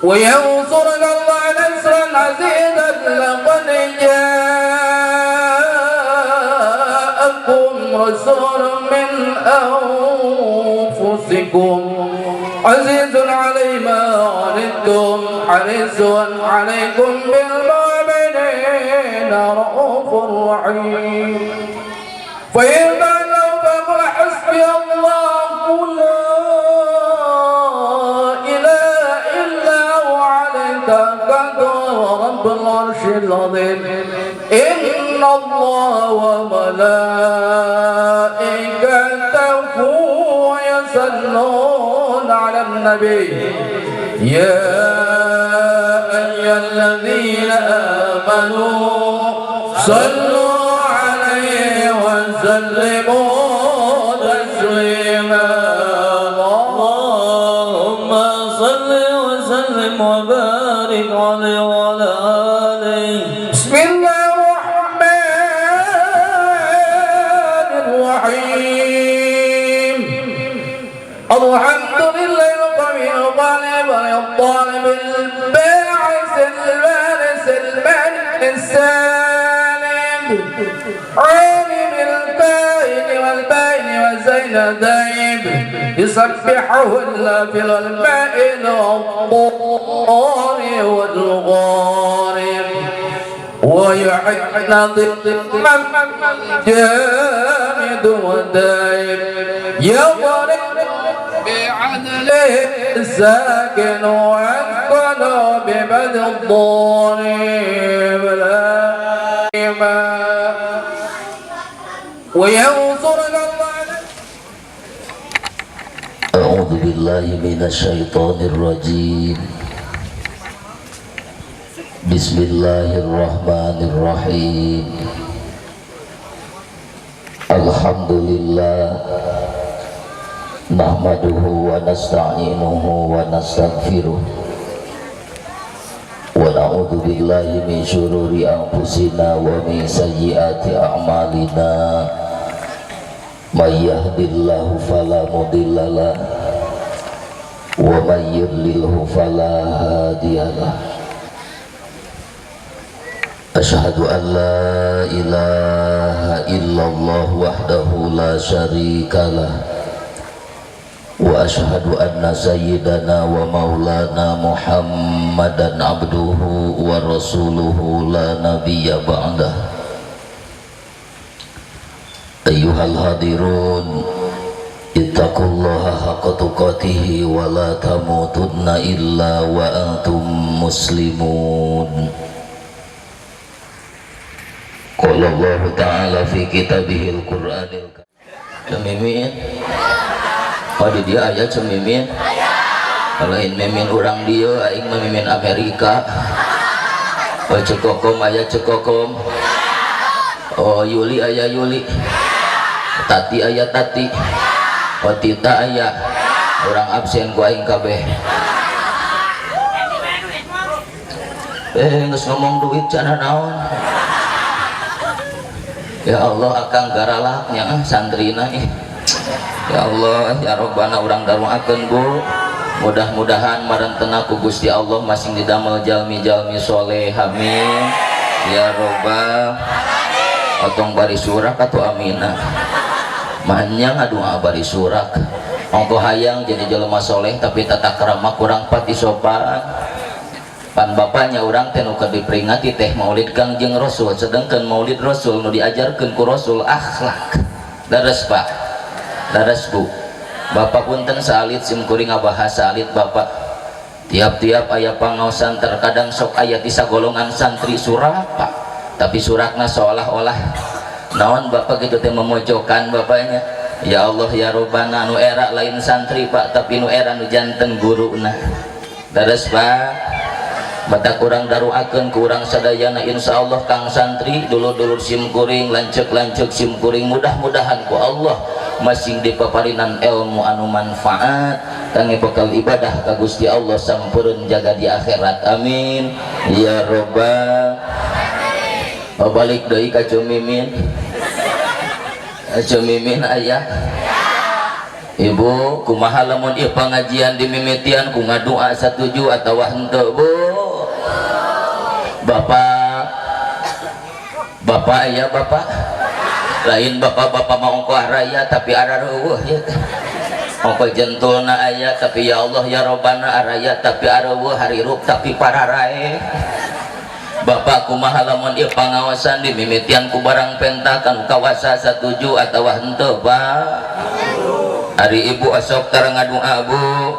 وينصرك الله نصرا عزيزا. لقد جاءكم رسول من أنفسكم عزيز عليه ما عنتم حريص عليكم بالمؤمنين رؤوف رحيم. فإن تولوا فقل حسبي الله لا إله إلا هو عليه توكلت وهو رب العرش العظيم. إن الله وملائكته يصلون على النبي يا أيها الذين آمنوا صلوا عليه وسلموا تسليما. اللهم صل وسلم وبارك عليه وعلى آله. بسم الله الرحمن الرحيم. الحمد لله القوي الغالب الطالب الباعث الوارث الملك السالم عالم الكائن والبين وزين دايب يسبحه الافل المائل والطار والغارب ويحيي جامد ودائب يضرب بعدله الساكن والقلب ببدء الضارب لا وينصرك الله. أعوذ بالله من الشيطان الرجيم. بسم الله الرحمن الرحيم. الحمد لله نحمده ونستعينه ونستغفره ونعوذ بالله من شرور أنفسنا ومن سيئات أعمالنا. من يهد الله فلا مضل له ومن يضلله فلا هادي له. أشهد أن لا إله إلا الله وحده لا شريك له وأشهد أن سيدنا ومولانا محمدا عبده ورسوله لا نبي بعده. أيها الحاضرون، اتقوا الله حق تقاته ولا تموتن إلا وأنتم مسلمون. قال الله تعالى في كتابه القرآن الكريم. Cemimin. Oh, di dieu aya cemimin. Lain mimin urang dieu, aing mah mimin Amerika. Oh, Cekokom aya Cekokom. Oh, Yuli aya Yuli. Tati aya Tati. Oh, Tita aya. Urang absen ku aing kabeh. Eh, geus ngomong duit cana naon. Ya Allah, akang garalaknya ah, santrina ih. Ya Allah, ya Robbana, urang daruakeun, Bu. Mudah-mudahan marentena ku Gusti Allah masing didamel jalmi-jalmi soleh. Amin. Ya Robbal. Otong bari surak atau amina. Manyang aduh bari surak. Ongko hayang jadi jelema soleh tapi tata krama kurang pati sopan. Pan bapaknya urang teh nu diperingati teh Maulid Kangjeng Rasul, sedangkan Maulid Rasul nu diajarkeun ku Rasul akhlak. Daras, Pak, daras, Bu. Bapak punten salit, sim kuring ngabahas salit. Bapak, tiap-tiap aya pangaosan terkadang sok aya ti sagolongan santri surak, Pak, tapi surakna seolah-olah naon, Bapak, gitu teh, memojokkan bapaknya. Ya Allah, ya Robbana, nu era lain santri, Pak, tapi nu era nu janten guruna. Daras, Pak. Mata kurang daruakeun kurang sadayana, insyaallah kang santri, dulur-dulur sim kuring, lanceuk-lanceuk sim kuring, mudah-mudahan ku Allah masing dipaparinan ilmu anu manfaat kangge bekal ibadah ka Gusti Allah sampurun jaga di akhirat. Amin ya robbal. Oh, balik deui ka Cumimin. Cumimin aya. Ibu kumaha lamun ieu pangajian dimimitian ku ngadua satuju atawa henteu Bu? Bapak, bapak ya, bapak lain bapak-bapak mau ongkoh raya tapi arareuweuh ya, ongkoh jentulna aya tapi ya Allah ya Robbana araya tapi areuweuh, harirup tapi pararae. Bapak kumaha lamun ieu pangaosan dimimitian ku barang penta kanu kawasa, satuju atawa henteu, Pak? Ari ibu osok tara ngadua, Bu?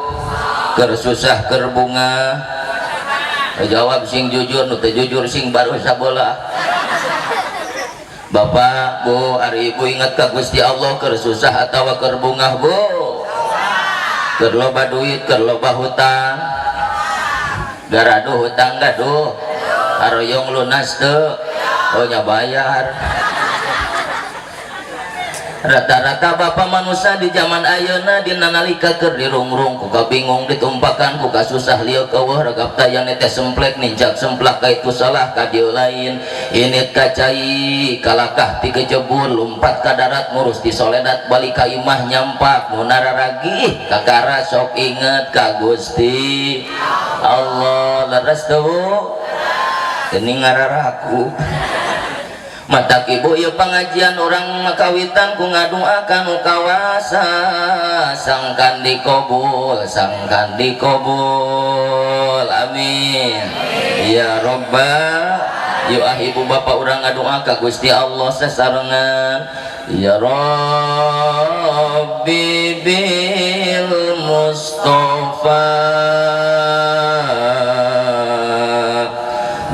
Keur susah, keur bungah? Jawab sing jujur, nu teu jujur sing baru sabola. Bapak, Bu, ari ibu ingat ka Gusti Allah keur susah atawa keur bungah, Bu? Keur loba duit, keur loba hutang? Garaduh hutang, gaduh? Haroyong lunas teu? Oh nya, bayar. Rata-rata bapak manusia di zaman ayeuna dina nalika keur dirungrung ku kabingung, ditumpakan ku kasusah, lieu keueuh, regap taya, teh semplek, nincak semplak ka itu salah ka dieu lain, init ka cai, kalakah ti kejebur, lumpat ka darat, ngurus di soledat, balik ka imah nyampak nu nararagih kakara sok inget ka Gusti Allah. Leres teu, Bu? Ini ngararaku matak ibu ieu pengajian orang makawitan ku ngadua kanu kawasa, sangkan dikobul, sangkan dikobul. Amin ya robbal. Yuk ah, ibu bapak, urang ngadua ka Gusti Allah sasarengan. Ya Rabbi bil Mustafa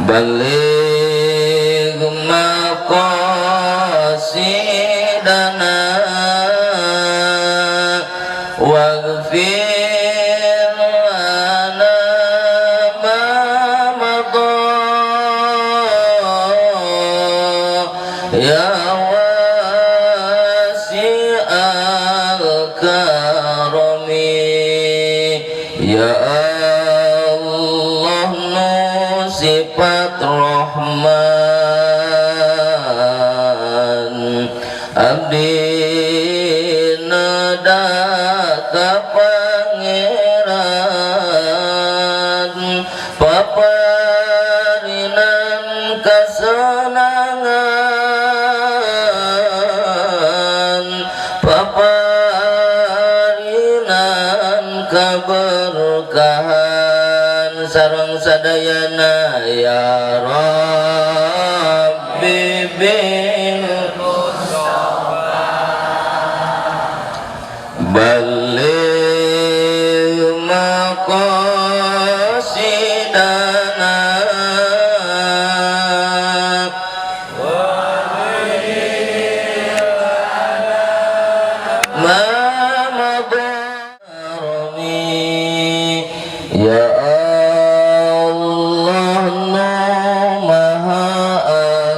baligh maqasidana waghfir lana ma madha ya wasi'al karami. Ya Allah nu sifat Rahman, abdi nedah ka Pangeran, paparinan kesenangan, paparinan keberkahan sareng sadayana. Ya Rabbi bil baligh maqasidana. Ma madha. Ya Allah nu Maha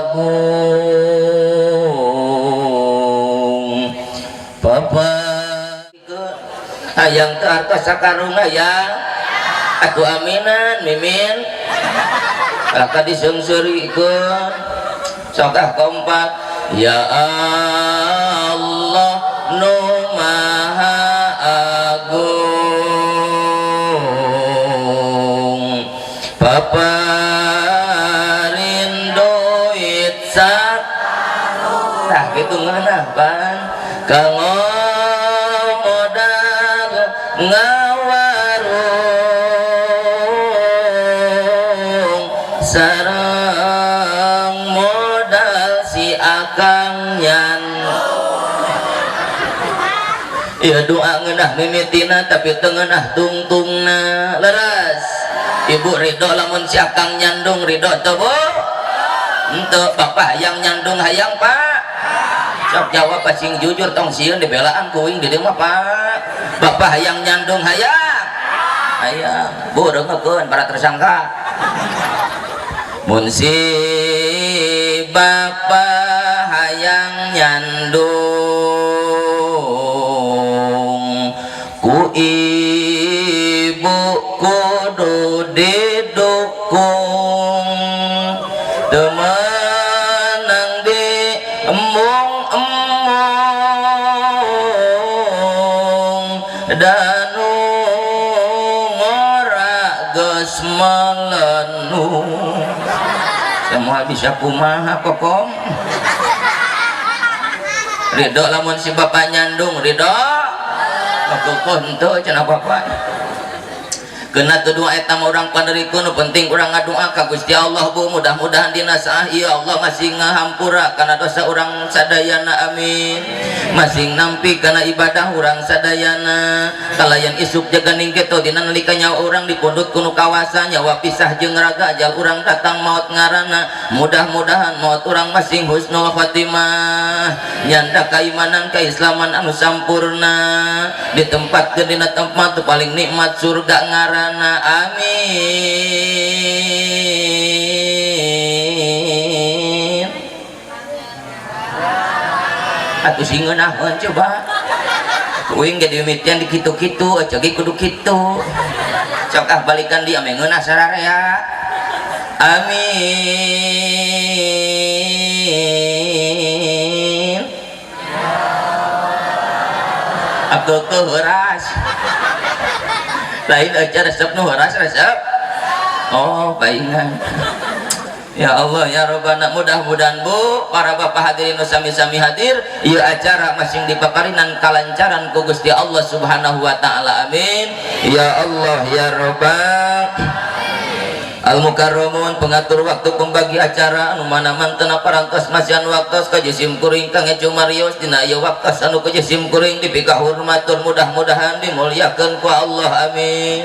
Agung, Papa hayang teu artos sakarung? Hayang atuh, aminan mimin ka diseungseurikeun. Sok ah, kompak. Ya Allah nu Maha Agung, paparin duit sak. Tah kitu ngeunah pan kanggo modal ngawarung sareng modal si akang nyan. Ya, doa ngeunah mimitina tapi teu ngeunah tungtungna. Leres? Ibu ridho lamun si akang nyandung? Ridho teu, Bu? Henteu. Bapak hayang nyandung? Hayang, Pak? Sok jawab sing jujur, tong sieun dibelaan ku uing di dieu mah. Pak, bapak hayang nyandung? Hayang? Hayang. Bu, dengekeun para tersangka. Mun si bapak hayang nyandung, ku ibu kudu didukung, teu meunang di embung-embung. Geus melenu semua bisa kumaha kokom. Ridho lamun si bapak nyandung, ridho koko henteu cenah bapak. Kena tuh doa eta mah urang panerikeun, nu penting urang ngadoa ka Gusti Allah, Bu. Mudah-mudahan dina saah ieu Allah masih ngahampura kana dosa urang sadayana, amin. Masing nampi kana ibadah urang sadayana. Kalayan isuk jaga ning kitu dina nalika nyawa urang dipundhut ku nu kawasa, nyawa pisah jeung raga, ajal urang datang, maot ngaranna. Mudah-mudahan maot urang masing husnul khotimah, nyanda keimanan keislaman anu sampurna, ditempatkeun dina tempat paling nikmat, surga ngaranna, amin. Atuh sing ngeunaheun coba uing ge dimimitian di kitu-kitu aja ge kudu kitu. Sok ah, balikan dia ame ngeunah sararea, amin. Aku heuras lain aja, resep nu heuras resep. Oh, paingan. Ya Allah ya Rabbana, mudah-mudahan Bu, para bapak hadirin nu sami-sami hadir ieu acara masing dipaparinan kalancaran ku Gusti Allah Subhanahu wa taala, amin. Ya Allah ya Rabbal Al Mukarramun, pengatur waktu, pembagi acara anu mana mantena parantos masihan waktos ka sim kuring, Kang Ecu Marios, dina ieu waktos anu ka sim kuring dipikahurmatun, mudah-mudahan dimuliakeun ku Allah, amin.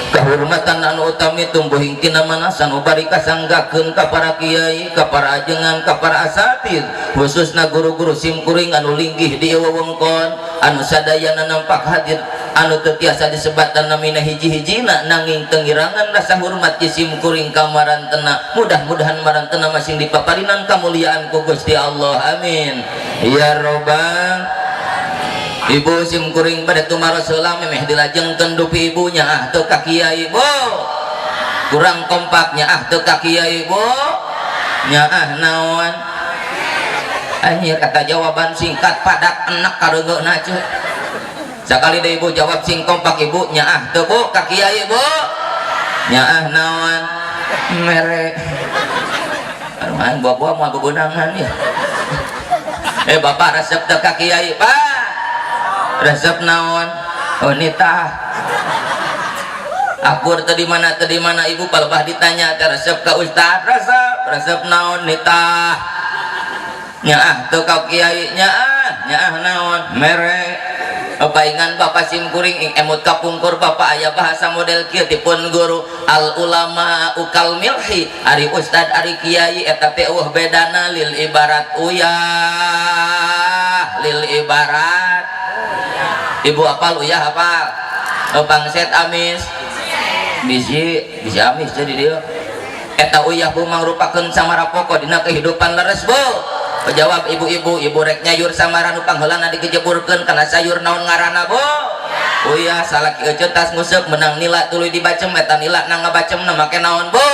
Kehormatan anu utami tumbuh tina manasan ubari kasanggakeun ka para kiai, ka para ajengan, ka para asatid, khususna guru-guru sim kuring anu linggih di wewengkon, anu sadayana nampak hadir, anu teu tiasa disebatan namina hiji-hijina, nanging tengirangan rasa hormat sim kuring ka marantena. Mudah-mudahan marantena masing dipaparinan kamuliaan ku Gusti Allah, amin ya robbal. Ibu, sim kuring pada tumaros heula memeh dilajengkeun dupi ibunya. Ah, teu ka kiai, Bu? Kurang kompaknya. Ah, teu ka kiai, Bu? Nyaah naon? Anjir, kata jawaban singkat padat enak kareungeuna ceu. Sakali deui, Ibu, jawab sing kompak. Ibu, nyaah teu, Bu, ka kiai, Bu? Nyaah naon? Mere. Aduh, aing bawa-bawa moal bebenangan ya. Eh, bapak resep teu ka kiai, Pak? Resep naon? Oh, nitah. Akur tadi mana, tadi mana? Ibu palebah ditanya teh resep ka ustad, resep resep naon? Nitah. Nyaah teu ka kiai? Nyaah. Nyaah naon? Mere. Paingan bapak sim kuring ing emut kapungkur bapak aya bahasa model kieu dipun guru, al ulama ukal milhi, ari ustad ari kiai eta teh eueuh bedana, lil ibarat uyah, lil ibarat. Ibu apal uyah? Apal? Oh, pangset amis, bisi bisi amis. Jadi dia eta uyah, Bu, mangrupakeun samara pokok dina kehidupan. Leres, Bu? Jawab, ibu-ibu. Ibu rek nyayur samara nu pangheulana dikejeburkeun kana sayur naon ngaranna, Bu? Uyah. Salaki ece tas nguseup menang nila tuluy dibacem, eta nila na ngabacem na make naon, Bu?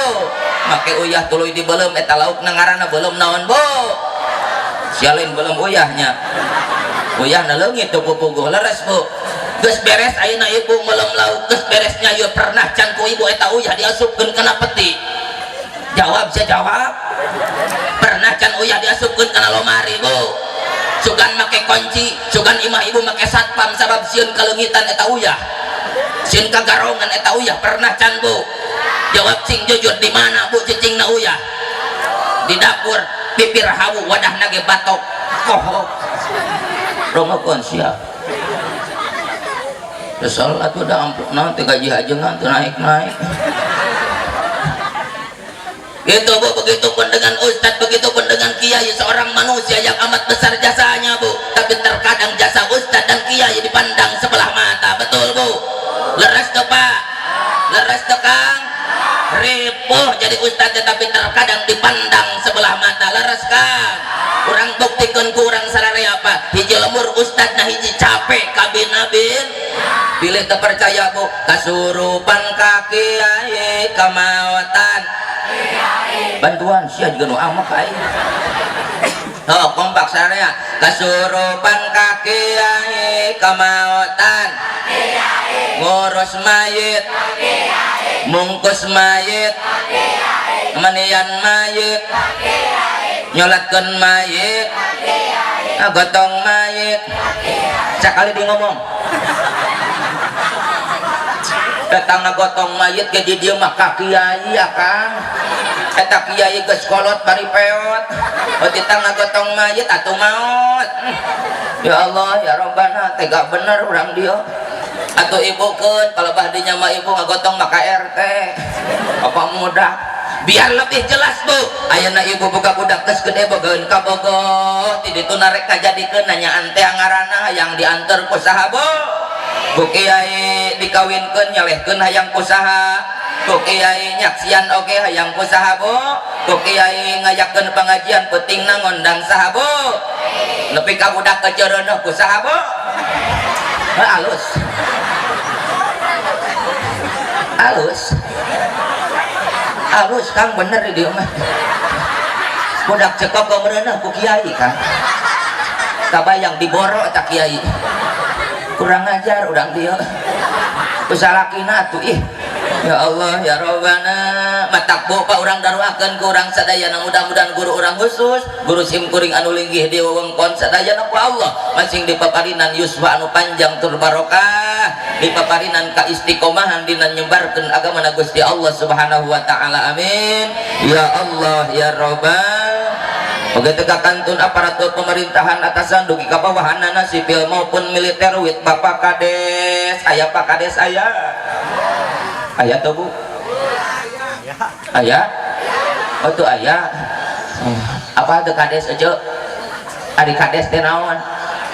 Make uyah. Tuluy dibelem eta lauk na ngaranna belum naon, Bu? Sialin belum uyahnya, uyah na leungit teu pupuguh. Leres, Bu? Geus beres ayeuna ibu melem lauk, geus beres nyayur, pernah can ku ibu eta uyah diasupkeun kana peti? Jawab, saya jawab. Pernah can uyah diasupkeun kana lomari, Bu? Sugan make kunci, sugan imah ibu make satpam sabab sieun kaleungitan eta uyah, sieun kagarongan eta uyah. Pernah can, Bu? Jawab sing jujur. Di mana, Bu, cicingna uyah? Di dapur pipir hawu, wadah nage batok kohok. Rongokeun siap. Kesel atuh da amplop naon teh, gaji ajengan teu naik-naik gitu, Bu. Begitupun dengan ustadz, begitupun dengan kiai, seorang manusia yang amat besar jasanya, Bu. Tapi terkadang jasa ustadz dan kiai dipandang sebelah mata. Betul, Bu? Leres tuh, Pak? Leres tuh, Kang? Ripuh jadi ustadz tapi terkadang dipandang sebelah mata. Leres, Kang? Urang buktikan ku urang sararea apa hiji lemur ustadz, nah hiji capek kabin-abin. Pilih terpercaya, Bu. Kasurupan ka kiai, kamaotan bantuan sia juga nu amak aing. Oh, kompak sararea. Kasurupan ka kiai, kamaotan. Ngurus mayit, mungkus mayit, manian mayit, nyolatkeun mayit, gotong mayit. Sakali di ngomong datang ngagotong mayit ge di dieu mah ka kiai akang. Eta kiai geus kolot bari peot. Oh, titah ngagotong mayit atuh maot. Ya Allah ya Rabbana, tega bener urang dieu. Atuh ibu keun kalau bahdinya mah ibu ngagotong maka RT apa mudah. Biar lebih jelas bu, ayeuna ibu boga budak geus gede bogaeun ka Bogor, ti ditu narek kajadikeun nanyaan teh ngaranna hayang dianter ku saha bu? Bu kiai. Dikawinkeun nyalehkeun hayang ku saha? Bu kiai. Nyaksian oge hayang ku saha bu? Bu kiai. Ngayakeun pengajian peutingna ngondang saha bu? Nepi ka budak keceureuneuh ku saha bu? Heuh, alus alus alus kang, bener di dieu mah. Budak cekok mereuneuh ku kiai kang, kabayang diboro eta kiai. Kurang ajar urang dieu ku salakina atuh. Ih, ya Allah ya Rabbana, matak bu pak urang daruakeun ku urang sadayana, mudah-mudahan guru urang khusus guru sim kuring anu linggih di wewengkon sadayana ku Allah masing dipaparinan yuswa anu panjang tur barokah, dipaparinan ka istiqomahan dina nyebarkeun agama Gusti Allah Subhanahu wa taala. Amin ya Allah ya Rabbal. Oke, teka kantun aparatur pemerintahan atasan dugi ka bawahanana sipil maupun militer wit Bapak Kades. Aya Pak Kades? Aya? Aya tuh bu? Aya? Oh, tuh aya. Apa tuh Kades aja? Ari Kades teh naon?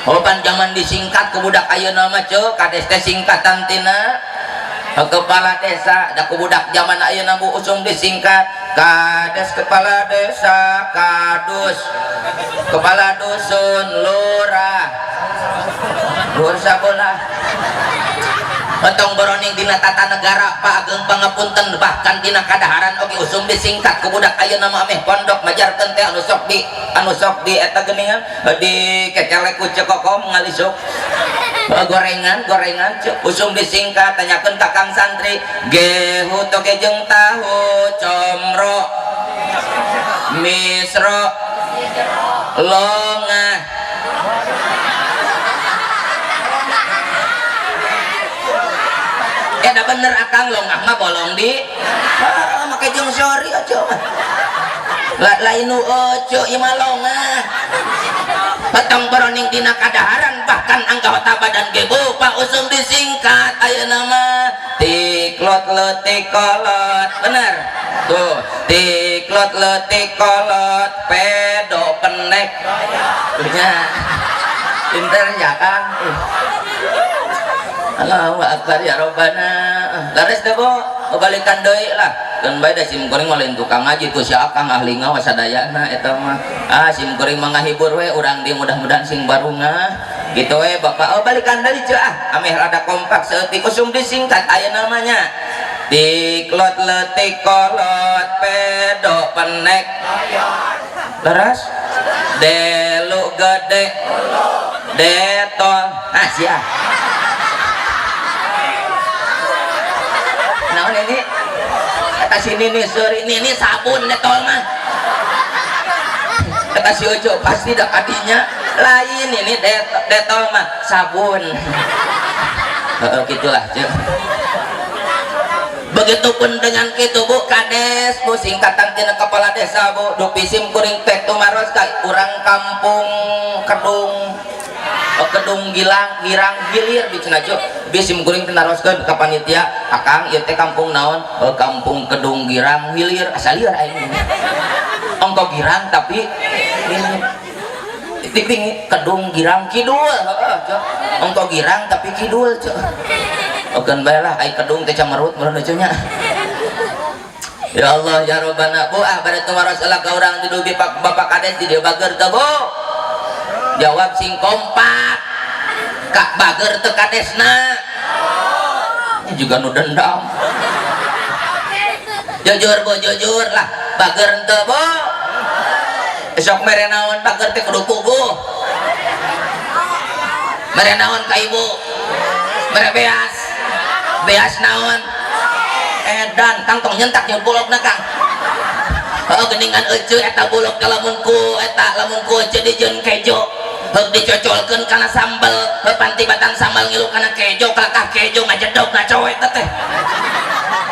Oh, pan zaman disingkat ke budak ayeuna mah ceu, Kades teh singkatan tina kepala desa. Da ku budak zaman ayeuna bu usum disingkat Kades kepala desa, kadus kepala dusun, lurah luar sekolah. Entong boroning dina tata negara Pak Ageng, pangapunten, bahkan dina kadaharan oge usum disingkat ku budak ayeuna mah. Ameh pondok majarkeun teh anu sok di eta geuningan di kecelek ku Ceu Kokom ngalisuk gorengan gorengan cek usum disingkat. Tanyakeun ka kang santri, gehu toge jeung tahu, comro misro longah. Ya bener akang, longah mah bolong di ah, make jeung sori aja mah. Lain nu ojo ieu mah longah. Petang boroning dina kadaharan, bahkan anggota badan ge pak usum disingkat ayeuna mah. Tiklot leutik kolot, bener tuh, tiklot leutik kolot pedo penek nya, pinter ya kang. Allahu akbar ya Rabbana. Laris deh bu, balikan deui lah. Dan bae da sim kuring mah lain tukang ngaji tuh, si akang ahli ngawas sadayana eta mah. Ah, sim kuring mah ngahibur we urang di, mudah-mudahan sing barungah gitu we bapak. Oh, balikan deui ceu ah, ameh rada kompak saeutik. Usum disingkat aya namanya tiklot leutik kolot pedo penek. Leres delu gede detol. Ah, sia naon ini? Kata si Nini suri, ini sabun detol mah. Kata si Ojo pasti dah adinya lain, ini detol mah sabun. Heeh, gitulah cek. Begitupun dengan kitu bu kades bu, singkatan tina kepala desa bu. Dupi sim kuring teh tumaros ka urang kampung Kedung, oh, Kedung Gilang Girang Hilir di cenah cuk. Bi sim kuring teh naroskeun ka panitia, akang ieu teh kampung naon? Oh, kampung Kedung Girang Hilir. Asa lieur aing, ongko girang tapi diping Kedung Girang Kidul. Heeh cuk, ongko girang tapi kidul cuk. Okeun bae lah, ai kedung teh camerut meureun lucunya. Ya Allah ya Rabbana. Bu ah, bade tumaros lah ka urang di dubi Pak Bapak Kades di dieu, bager teu bu? Jawab sing kompak. Kak, bager teu kadesna? Ini juga nu dendam. Jujur bu, jujur lah, bager teu bu? Esok mere naon? Bager teh kudu puguh. Mere naon ka ibu? Mere beas. Beas naon? Edan Kang, tong nyentak nya bulogna, Kang. Oh, geningan ece eta bulog lamun ku eta, lamun ku ece dijieun kejo, heuk dicocolkeun kana sambel, heuh panti batang sambal ngilu kana kejo, kalakah kejo ngajedog ngacoet teh.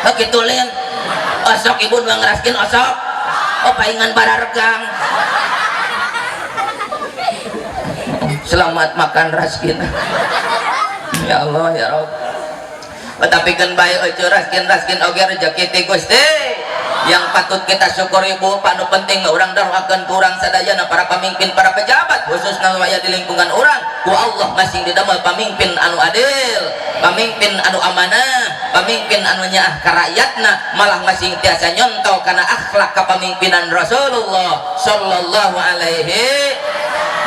Heuh kitu lin. Osok ibu nu ngeraskeun osok. Oh, paingan barargang. Selamat makan raskin. Ya Allah ya Rabb. Tetapi kan bae ece raskin raskin oge rezeki ti Gusti. Yang patut kita syukur ibu, panu penting urang doakeun ku urang sadayana para pemimpin, para pejabat, khususna nu aya di lingkungan urang, ku Allah masing didamel pamimpin anu adil, pamimpin anu amanah, pamimpin anu nyaah ka rakyatna, malah masing tiasa nyontoh kana akhlak kepemimpinan Rasulullah sallallahu alaihi.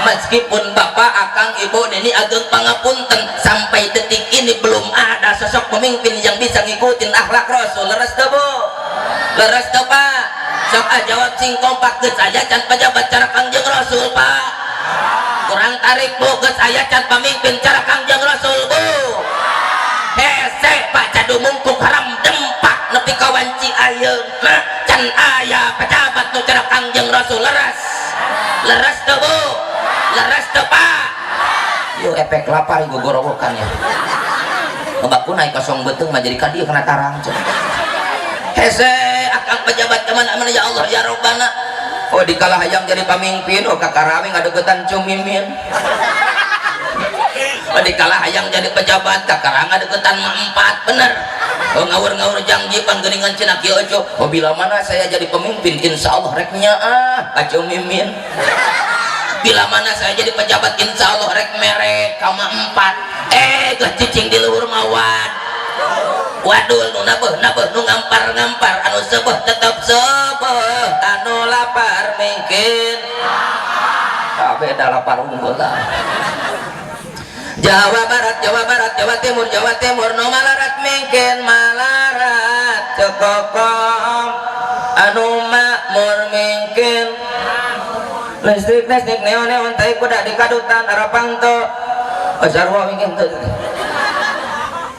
Meskipun bapak, akang, ibu, nini ageng pangapunten, sampai detik ini belum ada sosok pemimpin yang bisa ngikutin akhlak Rasul. Leres teu, Bu? Leres teu, Pak? Sok ah jawab sing kompak. Geus aya can pejabat cara Kangjeng Rasul, Pak? Kurang tarik, Bu. Geus aya can pemimpin cara Kangjeng Rasul, Bu? Hese, Pak, cadu mungkuk haram dempak nepi ka wanci ayeuna can aya pejabat nu cara Kangjeng Rasul. Leres? Leres teu, Bu? Leres teu, Pak? Yuk, efek lapar gogorowokan ya. Baku naik kosong beuteung mah jadi ka dieu kena tarang cenah. Hese akang pejabat kemana mana, ya Allah ya Robbana. Oh, dikalah hayang jadi pamimpin, oh kakarawe ngadeukeutan cumimin. Oh, dikalah hayang jadi pejabat, kakara ngadeukeutan mah empat, bener. Oh, ngawur-ngawur janji pan geuningan cenah kieu eueuh. Oh, bila mana saya jadi pemimpin, insya Allah rek nyaah ka cumimin. Bila mana saya jadi pejabat, insya Allah rek mere kama empat. Eh, geus cicing di luhur mawat wadul nu nabeuh nabeuh, nu ngampar ngampar, anu sebeh tetep sebeh, anu lapar mungkin ah, beda lapar unggul lah. Jawa Barat, Jawa Barat, Jawa Timur, Jawa Timur, nu malarat mungkin malarat cekokom, anu makmur mungkin listrik listrik neon neon tai kuda di kadutan arapang to. Oh, sarua mungkin tuh.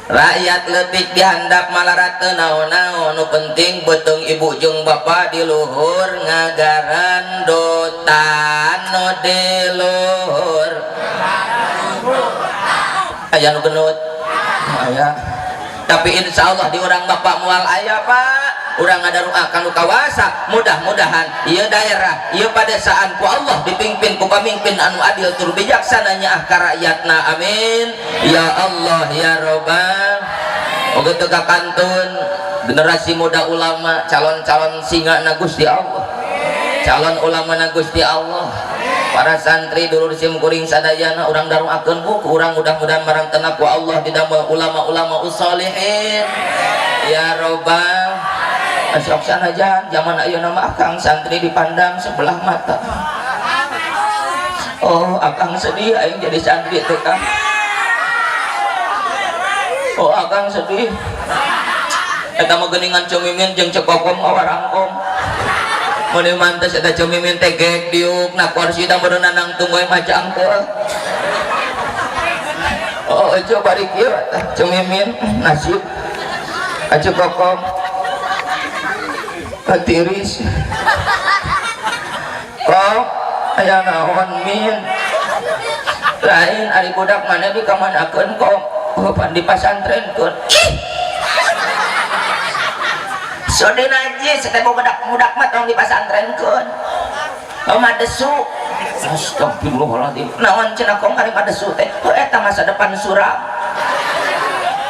Rakyat letik dihandap malarat teu naon-naon, nu penting beuteung ibu jeung bapa di luhur ngagarandutan, nu di luhur aya nu genut aya, tapi insya Allah di urang bapak moal aya, Pak. Urang ngadaruakan nu kawasa, mudah-mudahan ieu daerah, ieu padesaan ku Allah dipimpin ku pamimpin anu adil tur bijaksana nyaah ka rakyatna. Amin ya Allah ya Robbal. Oge teu kantun generasi muda ulama, calon-calon singa na Gusti Allah, calon ulama na Gusti Allah, para santri dulur sim kuring sadayana, urang daruakeun bu ku urang, mudah-mudahan marangtena ku Allah didamel ulama-ulama usolihin ya robbal. Sok sanajan zaman ayeuna mah akang santri dipandang sebelah mata. Oh, akang sedih aing jadi santri teh, Kang. Oh, akang sedih. Eta mah geuningan Cumimin jeung Cekokom ngawarangkong. Mun mantes eta Cumimin teh gek diuk na kursi da meureunan nangtung we majangkeul. Oh, coba bari kieu tah Cumimin nasib. Cekokom tiris kok aya naon min lain ari budak mana di kamanakeun kok? Oh, pan di pasantrenkeun. Ih, sode najis teh budak budak mah tong di pasantrenkeun. Oh, madesu. Astagfirullahaladzim, naon cenah kong ari madesu teh? Oh, eta masa depan suram.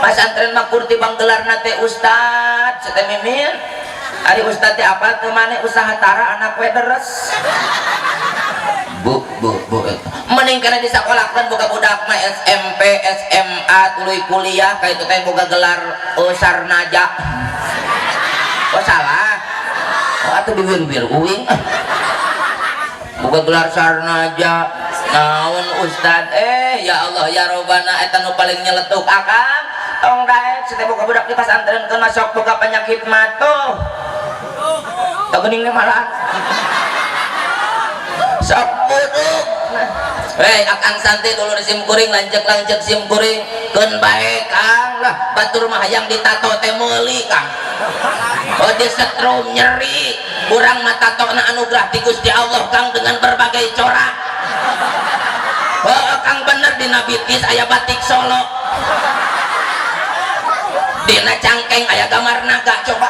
Pasantren mah kurti bang gelarna teh ustad teh mimin. Ari ustad teh apa teu maneh usaha tara anak we deres. Bu, bu, bu, mending kana disakolahkeun boga budak mah SMP, SMA, tuluy kuliah, ka itu teh boga gelar, oh, sarnaja. Oh, salah. Oh, atuh diwir-wir uing. Boga gelar sarnaja naon ustad, eh ya Allah ya Robbana, eta nu paling nyeletuk akang tong daek teh boga budak di pasantren keun masuk boga penyakit matuh teu geuning malah sok buduk. Nah. Hei akang santai dulur sim kuring lanceuk-lanceuk sim kuring keun bae Kang lah batur mah hayang ditato teh meuli Kang. Oh disetrum nyeri urang mah tatona anugerah ti Gusti Allah Kang dengan berbagai corak. Oh Kang bener dina bitis aya batik Solo, dina cangkeng aya gambar naga coba.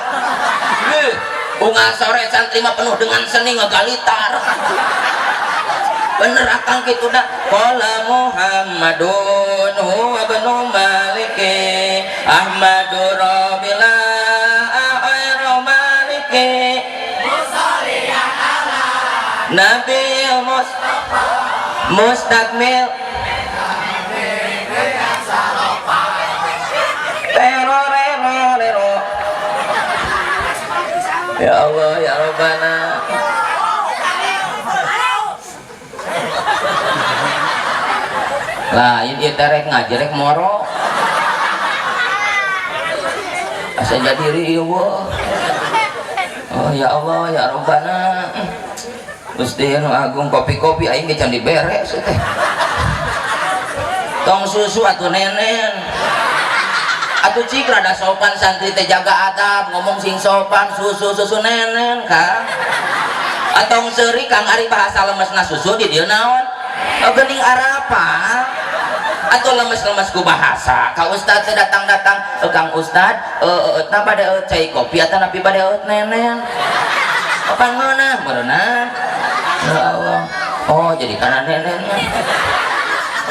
Bunga sore santri mah penuh dengan seni ngegalitar. Bener akang gitu dah. Qala Muhammadun huwa ibnu Maliki Ahmadu Rabila khairu Maliki Nabi Mustakmil terorerorero. Ya Allah ya Rabbana. Lain ieu teh rek ngaji rek moro asa jadi riweuh. Oh ya Allah ya Rabbana. Gusti nu agung kopi-kopi aing ge can dibere teh. Tong susu atuh nenen. Atuh cik rada sopan santri teh jaga adab ngomong sing sopan susu-susu nenen Kang. Atong seuri Kang ari bahasa lemesna susu di dieu naon? Oh geuning arapa? Atau lemes-lemes ku bahasa. Ka ustad teh datang-datang, Kang Ustad, na bade cai kopi atau napi bade nenen. Apa ngeunah meureunah? Ya Allah. Oh jadi kana nenen.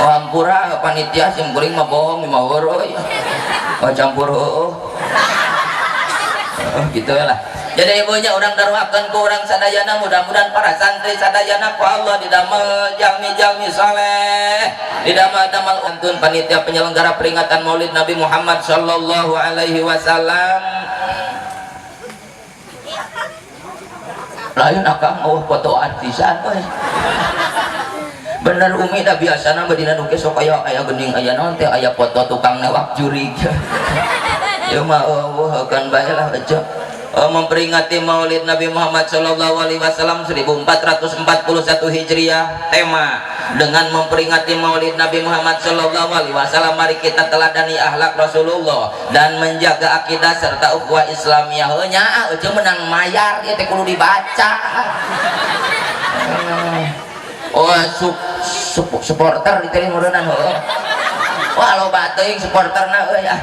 Oh hampura panitia sim kuring mah bohong mah heueuh. Oh campur heueuh. Oh gitu lah. Jadi ibunya orang daruakeun ku urang sadayana mudah-mudahan para santri sadayana ku Allah didamel jalmi-jalmi saleh, didamel-damel antun panitia penyelenggara peringatan Maulid Nabi Muhammad sallallahu alaihi wasallam. Lain akang eueuh foto artisan euy. Bener Umi dah biasana mah dina nu sok aya aya geuning aya naon teh aya foto tukang newak jurig. Ieu mah eueuh keun bae lah ece. Memperingati Maulid Nabi Muhammad sallallahu alaihi wasallam 1441 Hijriah. Tema dengan memperingati Maulid Nabi Muhammad sallallahu alaihi wasallam mari kita teladani akhlak Rasulullah dan menjaga akidah serta ukhuwah Islamiyah. Heuh nya eueuh menang mayar ieu teh kudu dibaca. Oh supporter diteh meureunnan heuh. Wah loba teuing supporterna euy ah.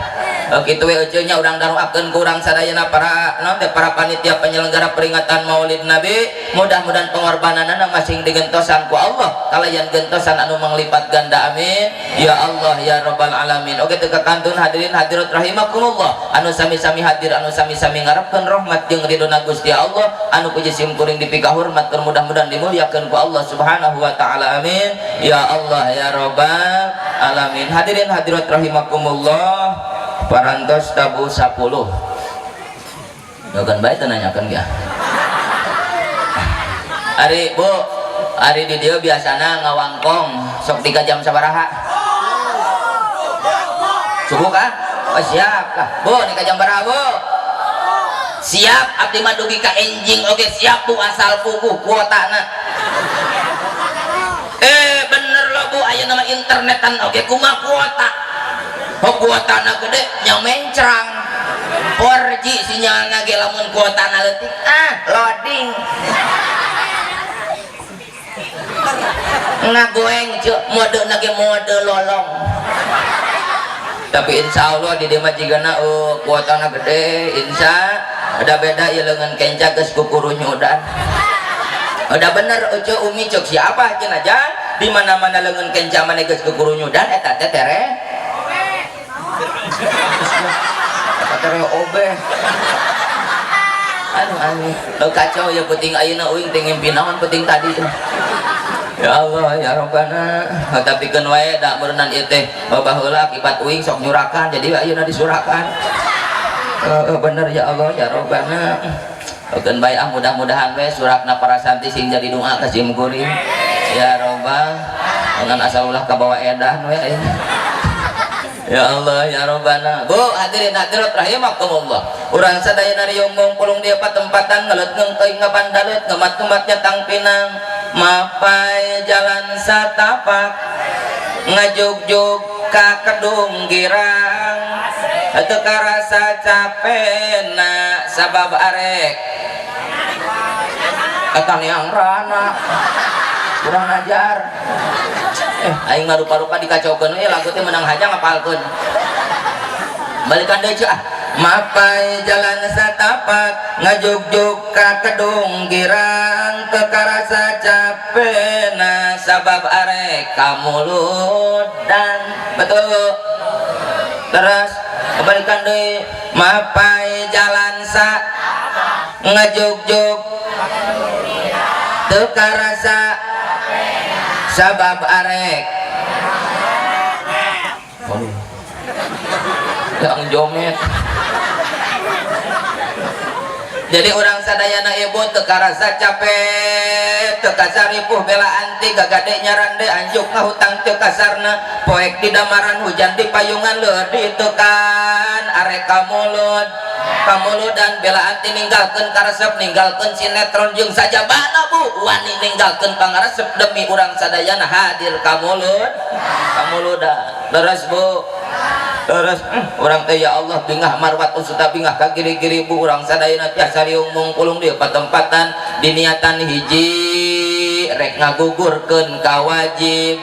Kitu we euceu nya urang daroakeun ku urang sadayana para naon teh para panitia penyelenggara peringatan Maulid Nabi, mudah-mudahan pengorbananana masing digentosan ku Allah kalayan gentosan anu manglipat ganda amin ya Allah ya Rabbal alamin. Oke teu kakantun hadirin hadirat rahimakumullah anu sami-sami hadir anu sami-sami ngarepkeun rahmat jeung ridhona Gusti Allah anu puji sim kuring dipikahormat mudah-mudahan dimuliakeun ku Allah Subhanahu wa taala amin ya Allah ya Rabbal alamin. Hadirin hadirat rahimakumullah parantos tabu 10. Bukan baik nanyakan ya. Ari Bu, ari di dieu biasana ngawangkong sok 3 jam sabaraha? Subuh kah? Oh siap kah? Bu, nikah jam berapa Bu? Siap, abdi mah dugi ka enjing oge siap Bu asal puguh kuotana. Bener lo Bu, aya nama internetan oge kumaha kuota? Oh kuotana gede nya mencrang. 4G sinyalna ge lamun kuotana leutik ah loading. Ngagoeng ceu modena ge mode lolong. Tapi insya Allah di dieu mah jigana kuotana gede insya udah beda ieu leungeun kenca geus kukurunyudan. Udah bener euceu Umi ceuk siapa cenah aja di mana-mana leungeun kenca maneh geus kukurunyudan eta teh tere tere obeh. Aduh aneh. Kacau ya penting ayeuna uing teh ngimpi naon penting tadi. Ya Allah ya Rabbana. Tapi keun wae da meureunnan ieu teh baheula akibat uing sok nyurakan jadi ayeuna disurakan. Bener ya Allah ya Rabbana. Keun bae ah mudah-mudahan we surakna para santri sing jadi doa ka sim kuring. Ya Rabbal ngan asal ulah kabawa edan we ayeuna. Ya Allah ya Rabbana. Bu hadirin hadirat rahimakumullah. Urang sadayana riung pulung dia patempatan ngelut ngengkeuy ngabandalut ngemat-ngemat nyatang pinang. Mapai jalan satapak ngajugjug ka Kedung Girang, teu karasa capena sabab arek eta neang rana. Kurang ajar, eh, aing mah rupa-rupa dikacaukeun we. Lagu teh menang haja ngapalkeun. Balikan deui ah. Mapai jalan satapak ngajugjug ka Kedung Girang, teu karasa capena sabab arek kamuludan. Betul, Bu? Terus kebalikan deui. Mapai jalan sa ngajugjug teu karasa sabab arek. Waduh. Yang jomet. Jadi urang sadayana, Ibu, teu karasa capek, teu kasaripuh bela anti gagade nyarande anjuk ngahutang teu kasarna, poek di damaran, hujan di payungan, leur ditekan arek kamulud kamuludan bela anti ninggalkeun karesep, ninggalkeun sinetron jeung sajabana, Bu, wani ninggalkeun pangaresep demi urang sadayana hadir kamulud kamuludan. Leres, Bu? Terus urang teh, ya Allah, bingah marwat usuta bingah ka giri-giri, Bu. Urang sadayana tiasa riung mungkulung di patempatan diniatan hiji, rek ngagugurkeun kawajib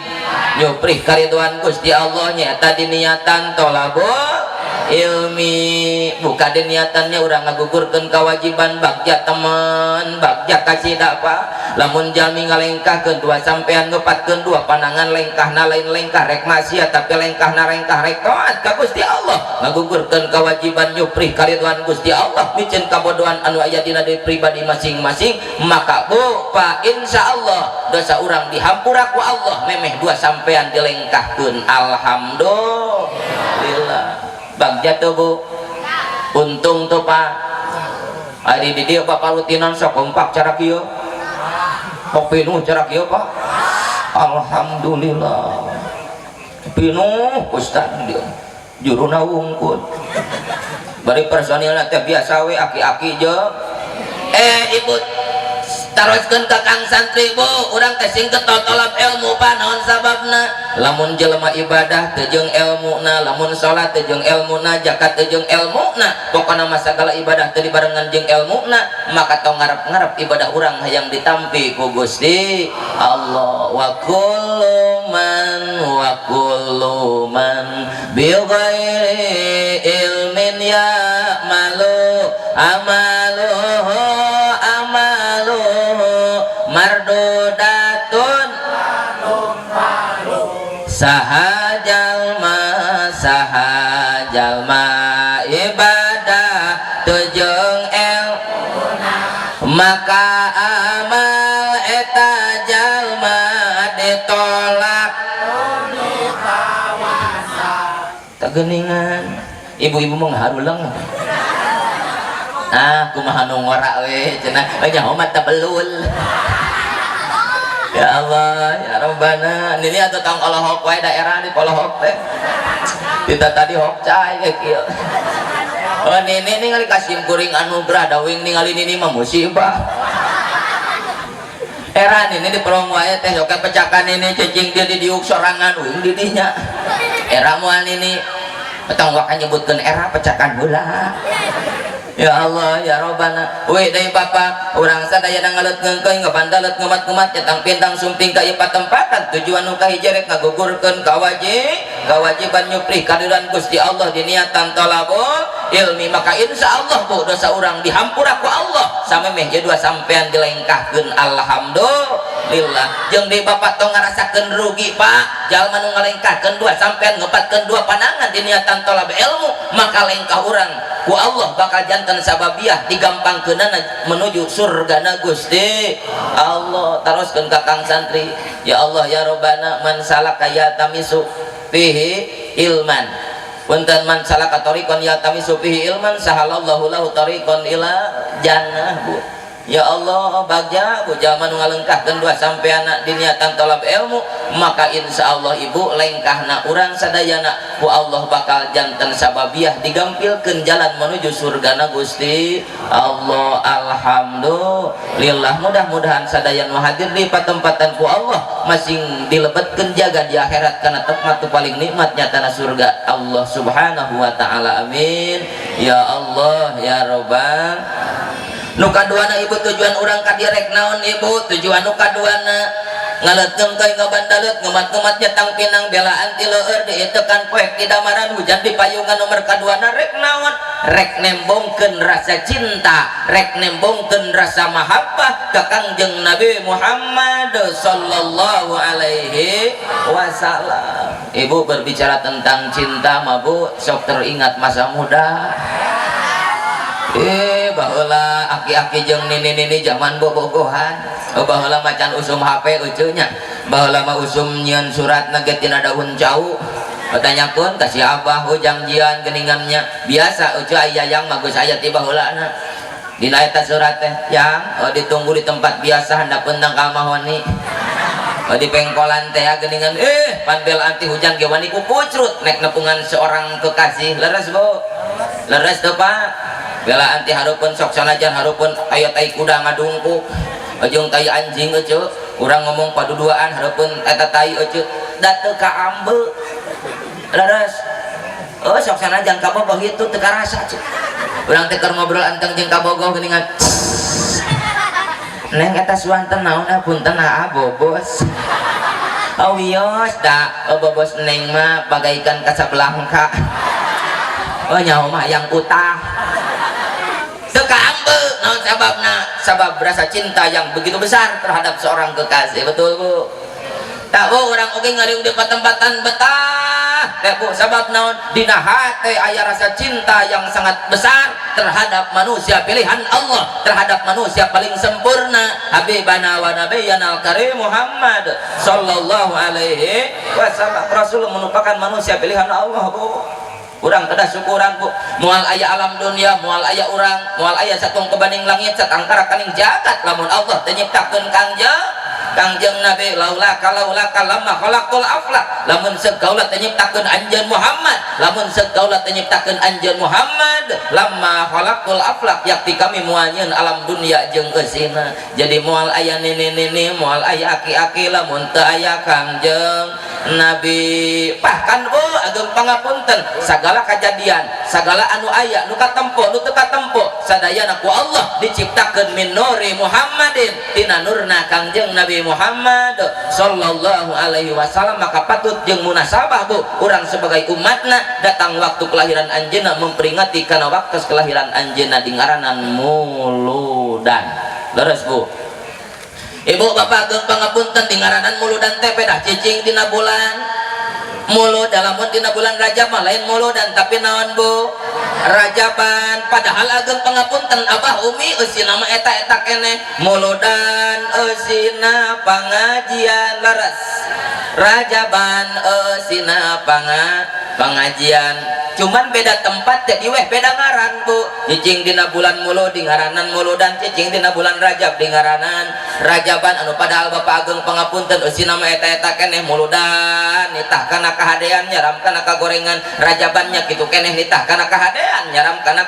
nyuprih kariduan Gusti Allah, nyaeta diniatan tolabul ilmi. Bukan diniatannya urang ngagugurkeun kewajiban bagja teman, bagja kasih apa. Lamun jalmi ngalengkahkeun dua sampean, ngepatkeun dua panangan, lengkahna lain lengkah rek maksiat, tapi lengkahna lengkah rek taat ka Gusti Allah, ngagugurkeun kewajiban nyuprih kariduan Gusti Allah, miceun kabodohan anu aya dina diri pribadi masing-masing, maka, Bu, Pak, insya Allah dosa urang dihampura ku Allah memeh dua sampean dilengkahkeun. Alhamdulillah. Bagja tuh, Bu? Untung tuh, Pak, ari di dieu bapak rutinan sok kompak cara kieu, kok pinuh cara kieu, Pak. Alhamdulillah pinuh, Ustad dia juruna wungkul bari personilna teh biasa we, aki-aki jeung eh ibu. Taroskeun ka kang santri, Bu. Urang teh sing getol tolab ilmu, Pak. Naon sababna? Lamun jelema ibadah teu jeung ilmuna, lamun salat teu jeung ilmuna, zakat teu jeung ilmuna, pokona mah sagala ibadah teu dibarengan jeung ilmuna, maka tong ngarep-ngarep ibadah urang hayang ditampi ku Gusti Allah. Wa kullu man, wa kullu man bi ghairi ilmin ya'malu amaluhu amaluhu mardudatun. Saha jalma, saha jalma ibadah teu jeung el maka amal eta jalma ditolak. Tak geningan ibu-ibu mau ngaharulang ah, kumaha nu ngora we cenah, nyaho mah belul. Ya Allah ya Rabbana, ini atuh tong olohok wae, daerah di polohok teh kita tadi hok cai kayak kieu. Oh, nini ningali kasim kuring anugerah dawing, ningali nini mah musibah. Era nini di pelong wae teh oke pecakan nini cicing dia di diuk sorangan wing di dinya. Era moal nini tong waka nyebutkeun era pecakan heula. Ya Allah ya Robbana. Weh deui, Bapak, urang sadaya ngaleut ngeungkeun, ngabandalet ngumat-ngumat, nyetang pindang sumping ka ieu patempatan, tujuan nu kahiji rek ngagugurkeun kawajiban nyuprih kadiran Gusti Allah diniatan tolabul ilmi, maka insya Allah, Bu, dosa urang dihampura ku Allah samemeh je dua sampean dilengkahkeun. Alhamdulillah. Jeung di Bapak tong ngarasakeun rugi, Pak. Jalma nu ngalengkahkeun dua sampean, ngepatkeun dua panangan diniatan tolab ilmu, maka lengkah urang ku Allah bakal janten sababiah digampangkeunana menuju surgana Gusti Allah. Taroskeun ka kang santri. Ya Allah ya Robbana, man salaka yaltamisu fihi ilman, punten, man salaka tariqan yaltamisu fihi ilman sahalallahu lahu tariqan ila jannah. Bu. Ya Allah, bagja ku jalma nu ngalengkahkeun dua sampeanna diniatan tolab ilmu, maka insya Allah ibu lengkahna urang sadayana ku Allah bakal janten sababiah digampilkeun jalan menuju surgana Gusti Allah. Alhamdulillah, mudah-mudahan sadaya nu hadir di patempatan ku Allah masing dilebetkeun jaga di akhirat kana tempat tu paling nikmat nyatana surga Allah Subhanahu wa taala. Amin ya Allah ya Robbal. Nu kaduana ibu, tujuan urang ka dieu rek naon ibu? Tujuan nu kaduana ngaleutkeun teh ngabandalut ngemat-ngemat nyetang pinang belaan ti leueur diitekan poek di damaran hujan di payungan. Nomor kaduana rek naon? Rek nembongkeun rasa cinta, rek nembongkeun rasa mahabbah ka Kangjeng Nabi Muhammad sallallahu alaihi wasallam. Ibu, berbicara tentang cinta mah bu, sok teringat masa muda. Eh, baheula aki-aki jeung nini-nini zaman bobogohan. Oh, baheula macan usum HP ucunya, baheula mah usum nyieun surat ge tina daun cau. Oh, tanyakeun ka si abah janjian geuningannya biasa ucu aya yang mah geus aya ti baheulana dina eta surat teh yang oh, ditunggu di tempat biasa handapeun tangkal mahoni. Oh, di pengkolan teh geuningan, eh panbel anti hujan ge wani ku pucrut nek nepungan seorang kekasih. Leres bu? Leres tuh pak? Bela anti hareupeun sok sanajan hareupeun aya tai kuda ngadungkuk jeung tai anjing euceu, urang ngomong paduduaan hareupeun eta tai euceu da teu kaambe. Leres? Oh, sok sanajan kabogoh itu teu karasa ceu. Urang teh keur ngobrol anteng jeung kabogoh geuningan, "Neng, eta suanten naon?" "Ah, punten ah, bobos." "Oh, wios da." "Oh, bobos neng mah bagaikan Casablanca." "Oh, nyaho mah yang utah." Teu kaambe. Naon sababna? Sabab rasa cinta yang begitu besar terhadap seorang kekasih. Betul bu? Tak bu, urang oge ngariung di patempatan betah teh bu, sabab naon? Dina hate aya rasa cinta yang sangat besar terhadap manusia pilihan Allah, terhadap manusia paling sempurna, Habibana wa Nabiyyana al-Karim Muhammad sallallahu alaihi wasallam. Rasul merupakan manusia pilihan Allah bu. Urang kedah syukuran bu. Moal aya alam dunia, moal aya urang, moal aya satung kebaning langit, satangkara kaning jagat lamun Allah teu nyiptakeun Kangjeng Nabi. Laula kalaula kalama khalaqtul aflak, lamun sekaula teu nyiptakeun anjeun Muhammad, lamun sekaula teu nyiptakeun anjeun Muhammad, lamma khalaqtul aflak, yakti kami moal nyieun alam dunia jeung eusina. Jadi moal aya nini-nini, moal aya aki-aki lamun teu aya Kangjeng Nabi. Bahkan bu, ageng pangapunten, segala kejadian, segala anu aya, nu katempo, nu teu katempo, sadayana ku Allah diciptakeun min nuri Muhammadin, tina nurna Kangjeng Nabi Muhammad sallallahu alaihi wasallam. Maka patut jeung munasabah bu, urang sebagai umatna datang waktu kelahiran anjeunna memperingati kana waktu kelahiran anjeunna di ngaranan muludan. Leres bu? Ibu bapak ageng pangapunten, di ngaranan muludan teh pedah cicing dina bulan Mulud. Lamun dina bulan Rajab mah lain muludan, tapi naon bu? Rajaban. Padahal ageng pangapunten, abah umi, eusina mah eta-eta keneh, muludan eusina pangajian. Leres? Rajaban eusina pangajian, cuman beda tempat jadi weh beda ngaran bu. Cicing dina bulan Mulud di ngaranan muludan, cicing dina bulan Rajab di ngaranan rajaban, anu padahal bapak ageng pangapunten eusina mah eta-eta keneh. Muludan nitah kana kahadean nyaram kana kagorengan, rajabannya kitu keneh, nitah kana kahadean nyaram kana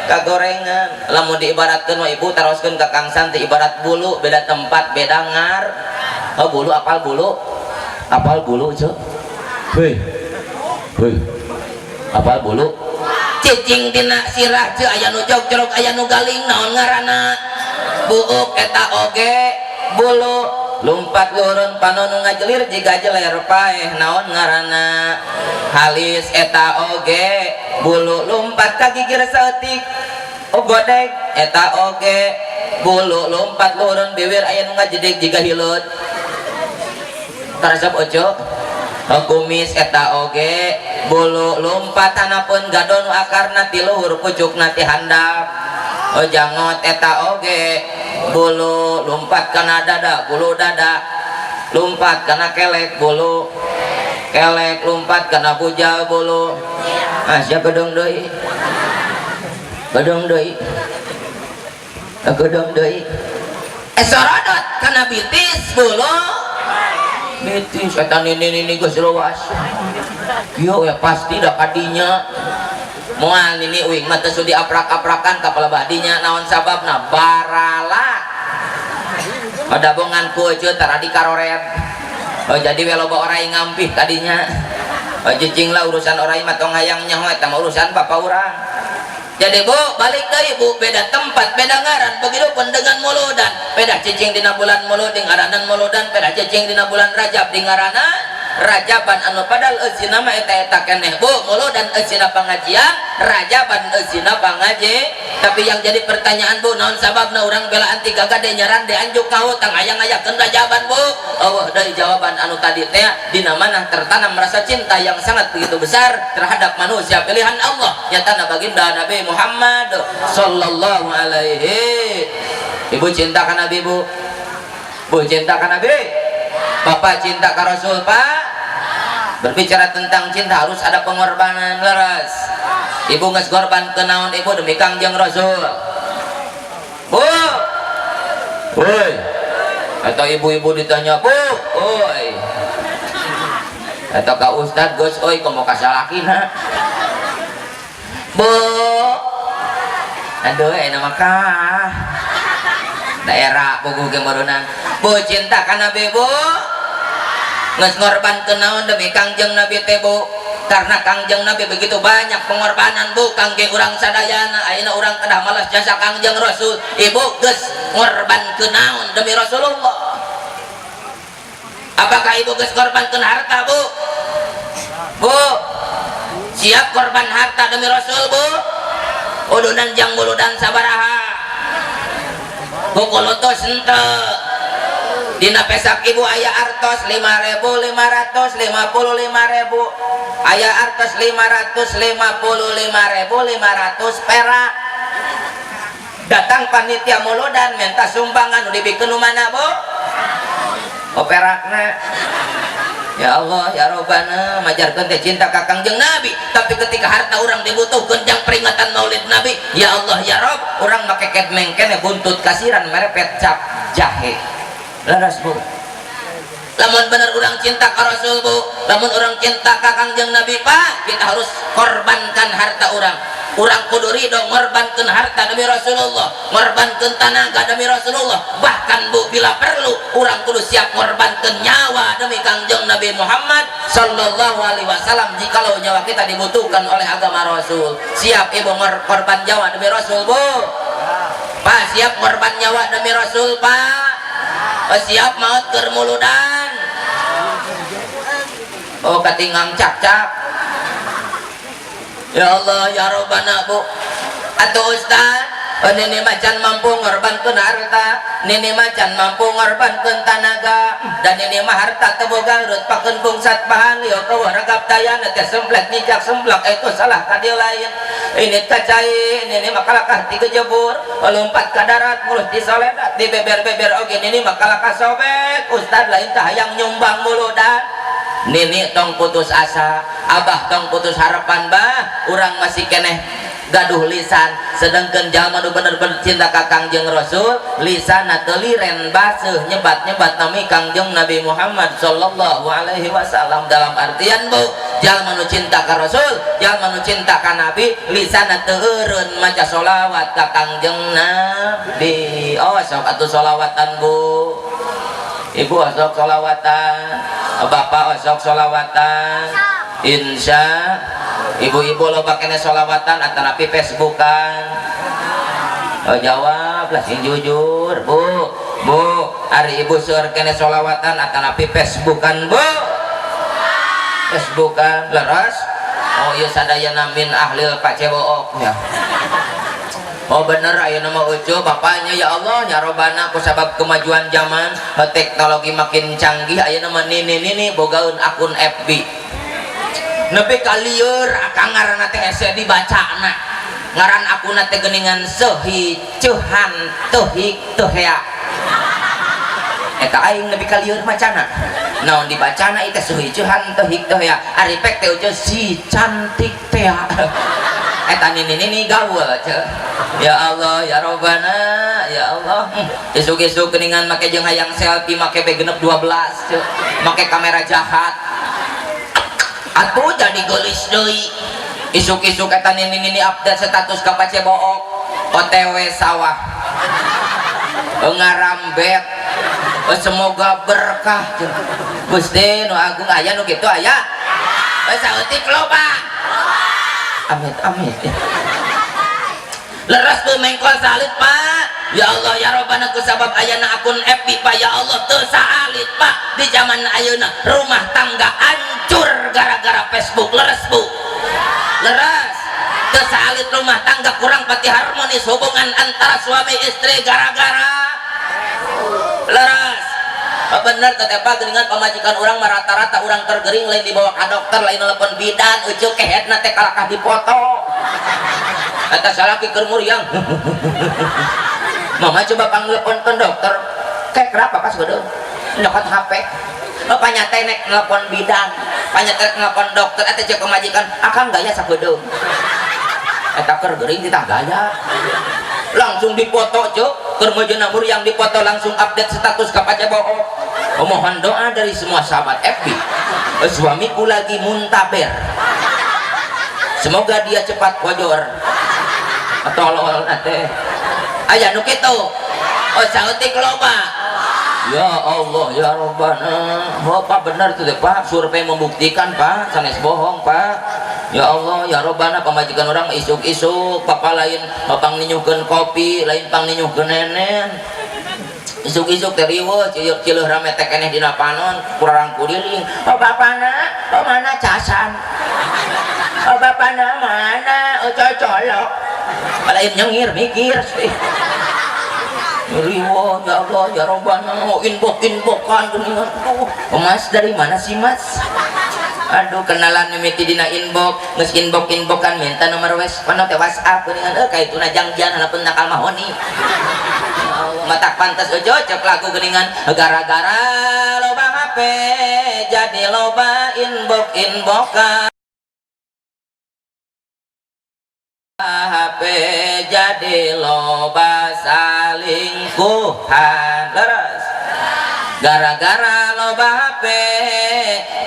kagorengan. Lamun diibaratkeun mah ibu, taroskeun ka Kang Santi, ibarat bulu, beda tempat beda ngar. Oh, bulu, apal bulu? Apal bulu cuk? Hei hei, apal bulu? Cicing dina sirah ceu, aya nu jogjerog, aya nu galing, naon ngaranna? Buuk. Eta oge bulu. Lumpat lurun panon nu ngajelir jiga jeler paeh, naon ngaranna? Halis. Eta oge bulu. Lumpat ka gigir saeutik, oh, godeg. Eta oge bulu. Lumpat lurun bibir aya nu ngajedig jiga hileud, karesep ojo? Oh, kumis. Eta oge bulu. Lumpat hanapun gadon akarna ti luhur, pucukna ti handap, oh, jangot. Eta oge bulu. Lumpat kana dada, bulu dada. Lumpat kana kelek, bulu kelek. Lumpat kana bujal, bulu. Ah, sia gedung deui, gedung deui. Gedong deui sorodot kana bitis bulu bitis eta nini-nini geus leuas kieu ya pasti da kadinya moal nini uing mah teu sudi aprak-aprakan ka palebah dinya. Naon sababna? Barala padabongan ku eceut tara dikaroret. Oh, jadi we loba orai ngampih kadinya. Oh, cicing lah, urusan orai mah tong hayang nyaho, eta mah urusan bapak urang. Jadi bu, balik deui bu, beda tempat, beda ngaran. Begitu pun dengan muludan, beda cicing dina bulan Mulud di ngaranan muludan, beda cicing dina bulan Rajab di ngaranan Rajaban, anu padahal eusina mah eta-eta keneh bu. Muludan eusina pengajian, Rajaban eusina pangaji. Tapi yang jadi pertanyaan bu, naon sababna urang belaan tiga gade nyaran de anjuk ka hutang hayang ngayakeun Rajaban bu? Oh, dari jawaban anu tadi teh, dina mana tertanam rasa cinta yang sangat begitu besar terhadap manusia pilihan Allah, nyatana baginda Nabi Muhammad sallallahu alaihi. Ibu cinta ka Nabi bu? Bu, cinta ka Nabi? Bapak cinta ka Rasul, Pak? Berbicara tentang cinta harus ada pengorbanan, leres? Ibu geus korban ke naon ibu demi Kangjeng Rasul, bu? Woi, atau ibu-ibu ditanya, bu, oi, atau ka ustad geus oi, komo ka salakina, bu? Aduh, enak maka daerah puguh ge meureunang. Bu, cinta ka Nabi bu? Geus ngorbankeun naon demi Kangjeng Nabi teh bu? Karena Kangjeng Nabi begitu banyak pengorbanan bu kangge urang sadayana, ayeuna urang kedah malas jasa Kangjeng Rasul. Ibu geus ngorbankeun naon demi Rasulullah? Apakah ibu geus korbankeun harta bu? Bu, siap korban harta demi Rasul bu? Udunan jang muludan sabaraha? Kukulutus henteu? Dina pesak ibu aya artos 5.555.000, aya artos 555.500 perak. Datang panitia muludan minta sumbangan, nu dibikeun nu mana bu? Oh, perakna. Ya Allah ya Robbana, majarkeun teh cinta ka Kangjeng Nabi, tapi ketika harta orang dibutuhkeun jang peringatan Maulid Nabi, ya Allah ya Rob, urang make ket mengkene buntut kasiran merepet cap jahe. Leres bu? Lamun bener urang cinta ka Rasul bu, lamun urang cinta ka Kangjeng Nabi pak, kita harus korbankan harta urang. Urang kudu ridho ngorbankan harta demi Rasulullah, ngorbankan tenaga demi Rasulullah, bahkan bu, bila perlu urang kudu siap ngorbankan nyawa demi Kangjeng Nabi Muhammad sallallahu alaihi wasallam. Jikalau nyawa kita dibutuhkan oleh agama Rasul, siap ibu korban nyawa demi Rasul bu? Pak, siap korban nyawa demi Rasul pak? Oh, siap maut keur muludan? Oh, katingang cak-cak. Ya Allah ya Robbana bu. Atau ustaz, oh, nini macan mampu ngorbankeun harta, nini macan mampu ngorbankeun tanaga, dan nini mah harta teu boga reut pakeun bungsat bahan yo kawah regap dayana teh semblek nijak semblek itu salah ka dieu lain ini kacai. Nini mah kalakah tiga jebur lompat ka darat mulus disoledat di beber-beber oge nini mah kalakah sobek. Ustad, lain tah hayang nyumbang muludan. Nini tong putus asa, abah tong putus harapan bah, urang masih keneh gaduh lisan. Sedangkan jalma nu bener-bener cinta ka Kangjeng Rasul, lisan teu liren baseuh nyebat-nyebat nami Kangjeng Nabi Muhammad sallallahu alaihi wasallam. Dalam artian bu, jalma nu cinta ka Rasul, jalma nu cinta ka Nabi, lisan teu eureun maca sholawat ka Kangjeng Nabi. Oh, sok atuh sholawatan bu. Ibu osok sholawatan, bapak osok sholawatan. Insya ibu-ibu loba kene sholawatan atanapi Facebookan? Oh, jawab lah sing jujur bu. Bu, ari ibu seueur kene sholawatan atanapi Facebookan bu? Facebookan, leres? Oh iya, sadayana min ahlil pacebook ya. Oh bener, ayo nama ucu bapaknya. Ya Allah ya Robbana, ku sabab kemajuan zaman, teknologi makin canggih, ayo nama nini nini bogaun akun FB nepi ka lieur akang ngaranna teh hese dibacana. Ngaran akunna teh geuningan sehi ceuhan tehik tehea. Eta aing nepi ka lieur macana, naon dibacana itu sehi ceuhan tehik tehea, ari pek teh ucu si cantik teh. Eta nini-nini gaul ce. Ya Allah ya Robbana ya Allah. Isuk-isuk geuningan make jeung hayang selfie make B6 12 ce. Make kamera jahat. Atuh jadi geulis deui. Isuk-isuk eta nini-nini update status ka pacebook. OTW sawah. Ngarambet. Semoga berkah. Gusti nu agung aya nu kitu aya. Saeutik loba. Amit amit. Leres tuh mengkol salit Pak. Ya Allah ya Robbana kusabab ayana akun FB Pak ya Allah teu saalit Pak. Di zaman ayeuna rumah tangga hancur gara-gara Facebook. Leres Bu. Leres. Teu saalit rumah tangga kurang pati harmonis hubungan antara suami istri gara-gara leres. Oh, bener teh Pak geuningan pamajikan urang mah rata-rata urang tergering lain dibawa ka dokter lain telepon bidan ucuk kehetna teh kalakah dipoto. Eta salaki keur muriang. Mama coba panggilpon ke dokter. Kayak kenapa pas gede? Nyokot HP. Oh, panyate nek nelpon bidan, panyate nelpon dokter eta cek pamajikan akang gaya sakedeung. Eta keur gering ditah gaya. Langsung dipoto cuk, keur meujeuhna muriang dipoto langsung update status ka pacebook. Oh, mohon doa dari semua sahabat FB. Suamiku lagi muntaber. Semoga dia cepat kojor. Tolol teh. Aya nu kitu. Oh saeutik loba. Ya Allah ya Robbana. Oh Pak benar tuh deh Pak, survei membuktikan Pak, sanes bohong Pak. Ya Allah ya Robbana pamajikan orang isuk-isuk papa lain pang ninyuhkeun kopi, lain pang ninyuhkeun nenen. Isuk-isuk teh riweuh cileuh rame teh keneh dina panon kurang kuliling. Oh bapana, oh mana casan. Oh bapana mana? Oh cocolok. Lain nyengir mikir sih. Riweuh ya Allah ya Robbana inbox inboxan geuningan. Aduh, oh, Mas dari mana sih Mas? Aduh kenalan mimiti dina inbox, geus inbox inboxan minta nomor wes kono teh WhatsApp geuningan kaituna jangjian hanapun nakal mahoni. Ya Allah matak pantes euy cek lagu geuningan gara-gara loba HP jadi loba inbox inboxan. HP jadi loba salingkuhan. Leres. Gara-gara loba HP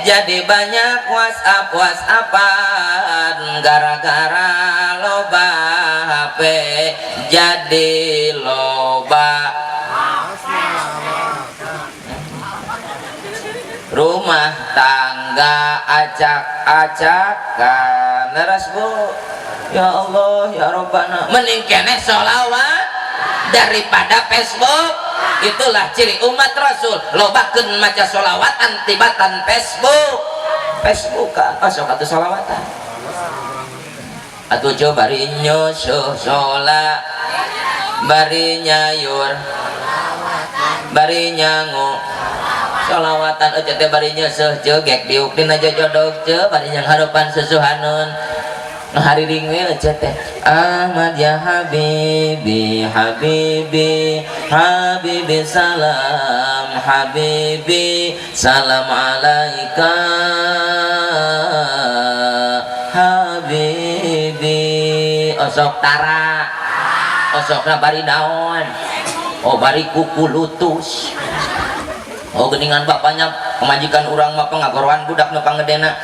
jadi banyak WhatsApp WhatsAppan. Gara-gara loba HP jadi loba rumah tangga acak-acakan. Leres Bu. Ya Allah ya Robbana mending keneh sholawat daripada Facebook. Itulah ciri umat Rasul, lobakeun maca sholawatan tibatan Facebook. Facebook kan oh sok atuh sholawatan atuh coba bari nyusuh sholat bari nyayur bari nyangu sholawatan euy teh bari nyeusuh ceu gek diuk dina jojodog ceu bari nyangharupan susuhanun hariring we euy teh Ahmad ya habibi habibi habibi salam habibi salam alaika habibi. Osok tara osokna bari naon oh bari kukulutus. Oh geuningan bapaknya pamajikan urang mah pangagoroan budak nu pangedena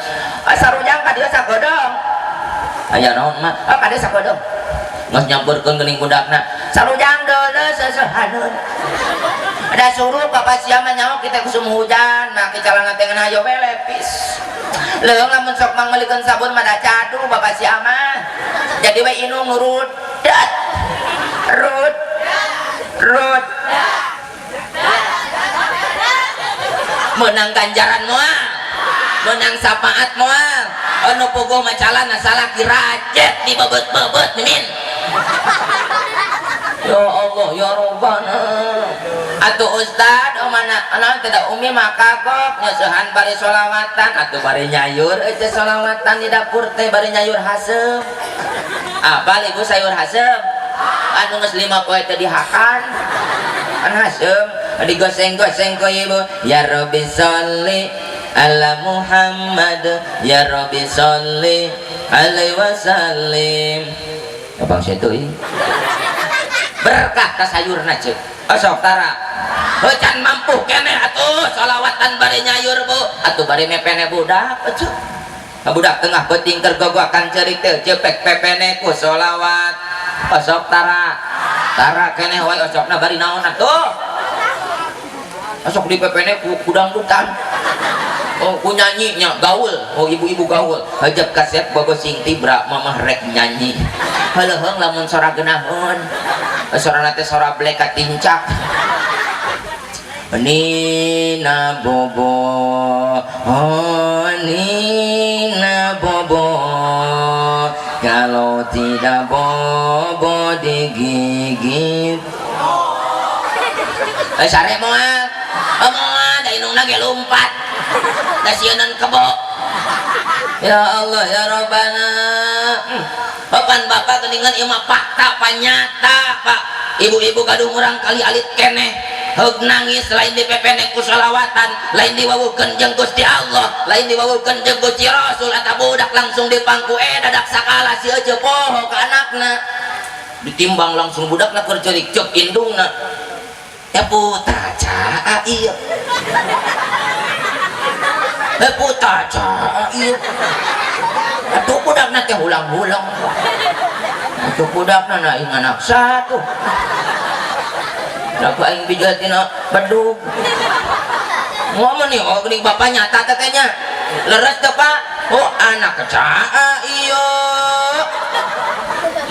sarujang ka dieu sagodong aya naon mah oh ka dieu sagodong geus nyamperkeun geuning budakna sarujang deuleu seusehanun ada suruh bapak sia mah nyaho kita kusum hujan make calana teh ngeunah hayo we lepis leuheung lamun sok mangmeulikeun sabun mah da cadu bapak sia mah jadi we inung nurut dat rut rut menang ganjaran moal menang syafaat moal anu puguh mah calana salaki rajet dibebet-bebet mimin. Ya Allah ya Robbana atuh ustad oh mana naon teh da umi mah kagok nyeusehan bari sholawatan atuh bari nyayur euy teh sholawatan di dapur teh bari nyayur haseum. Apal ibu sayur haseum anu geus 5 poe teh dihakan kan haseum digoseng-goseng ku ibu ya Rabbi sholli ala Muhammad ya Rabbi sholli alaihi wasallim. Abang situ ih. Berkah ka sayurna ceuk. Osok tara. Heuh, can mampu keneh atuh sholawatan bari nyayur, Bu. Atuh bari mepene budak ceuk. Budak tengah peuting keur gogoakan ceurik teh cepek pepene ku sholawat. Osok tara. Tara keneh wae osokna bari naon atuh? Osok di pepene ku kudangdutan. Oh, ku nyanyi nya gaul. Oh, ibu-ibu gaul. Hajab kasep bogo sing tibra mamah rek nyanyi. Haleuheung lamun sora geunaheun. Sorana teh sora blek katincak. Nina bobo, oh Nina bobo, kalau tidak bobo digigit. Eh, sare moal. Oh, moal da indungna ge lumpat. Da sieuneun kebo. Ya Allah ya Rabbana. Papan bapak geningan ieu mah fakta panyata, Pak. Ibu-ibu gaduh murang kali alit keneh. Heug nangis lain dipepene ku sholawatan, lain diwawukeun jeung Gusti Allah, lain diwawukeun jeung Gusti Rasul, eta budak langsung dipangku dadak sakala si ece poho ka anakna. Ditimbang langsung budakna keur ceurik, ceuk indungna. Ya putra caa ieu. Eh putra caa ieu. Atuh budakna teh hulang-hulang. Atuh budakna na ing anak satu. Kenapa aing bijak tina bedug? Ngomong nih, oh geuning bapak nyata tetehnya. Leres teu, Pak? Oh anak kecaa ieu.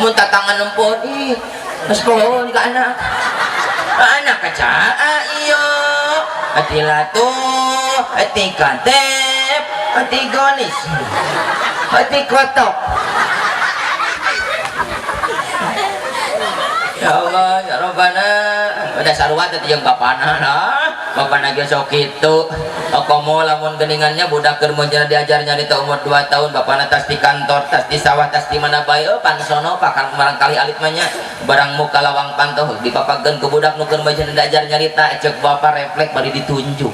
Mun tatangan nempon ih, geus pohon ka anak. Anak kecaa ieu. Ati latu, ati kantep, ati gonis, ati kotok. Ya Allah, ya Rabbana. Udah sarua teh jeung bapana lah. Bapana ge sok kitu. Komo lamun geningannya budak keur mun diajar nyarita umur 2 tahun, bapana tas di kantor, tas di sawah, tas di mana bae, oh pansono pakang barangkali alit mah nya. Barang muka lawang pantoh dipapageun ku budak nu keur mun diajar nyarita, ceuk bapa refleks bari ditunjuk.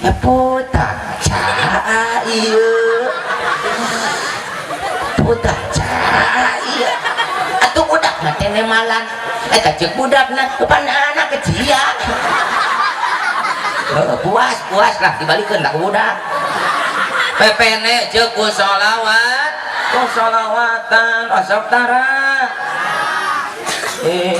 Ya puta caa ieu. Puta caa ieu. Atuh budakna teh nemalan. Eta ceuk budakna pan anak kecil ya. Puas, puas lah dibalikeun lah ku budak. Pepene ceuk ku sholawat, ku sholawatan osok tara.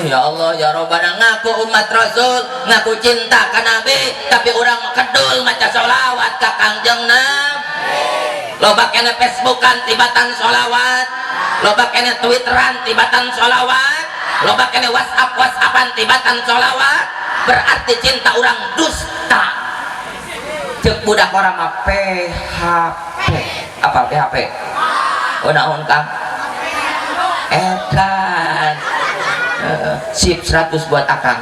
Ya Allah ya Rabbana, ngaku umat Rasul, ngaku cinta ka Nabi, tapi urang mah kedul maca sholawat ka Kangjeng Nabi. Loba kene Facebookan tibatan sholawat, loba kene Twitteran tibatan sholawat, loba kene WhatsApp WhatsAppan tibatan sholawat, berarti cinta orang dusta. Cek budak orang mah PHP. Apa PHP? Oh naon Kang? Edan. Sip 100 buat akang.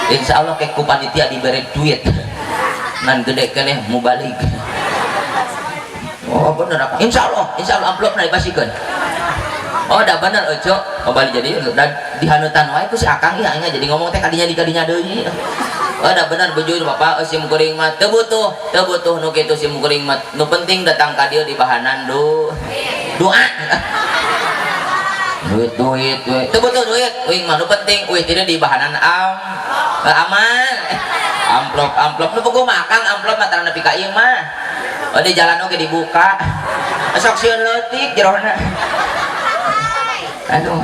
Insya Allah kayak ku panitia diberi duit. Nan gede keneh mau balik. Oh bener apa? Insya Allah amplopna dipasikeun. Oh dah bener ojo. Oh balik jadi dan dihanutan wae ku si akang ieu aing jadi ngomong teh kadinya di kadinya deui. Oh dah bener bujur bapak sim kuring mah teu butuh nu kitu sim kuring mah. Nu penting datang ka dieu di bahanan doa. Duit duit duit teu butuh duit uing mah nu penting uih tidak di bahanan am aman. Amplop amplop nu puguh mah akang amplop mah tara nepi ka ieu mah. Oh di jalan oge dibuka. Sok sieun leutik jerona. Aduh.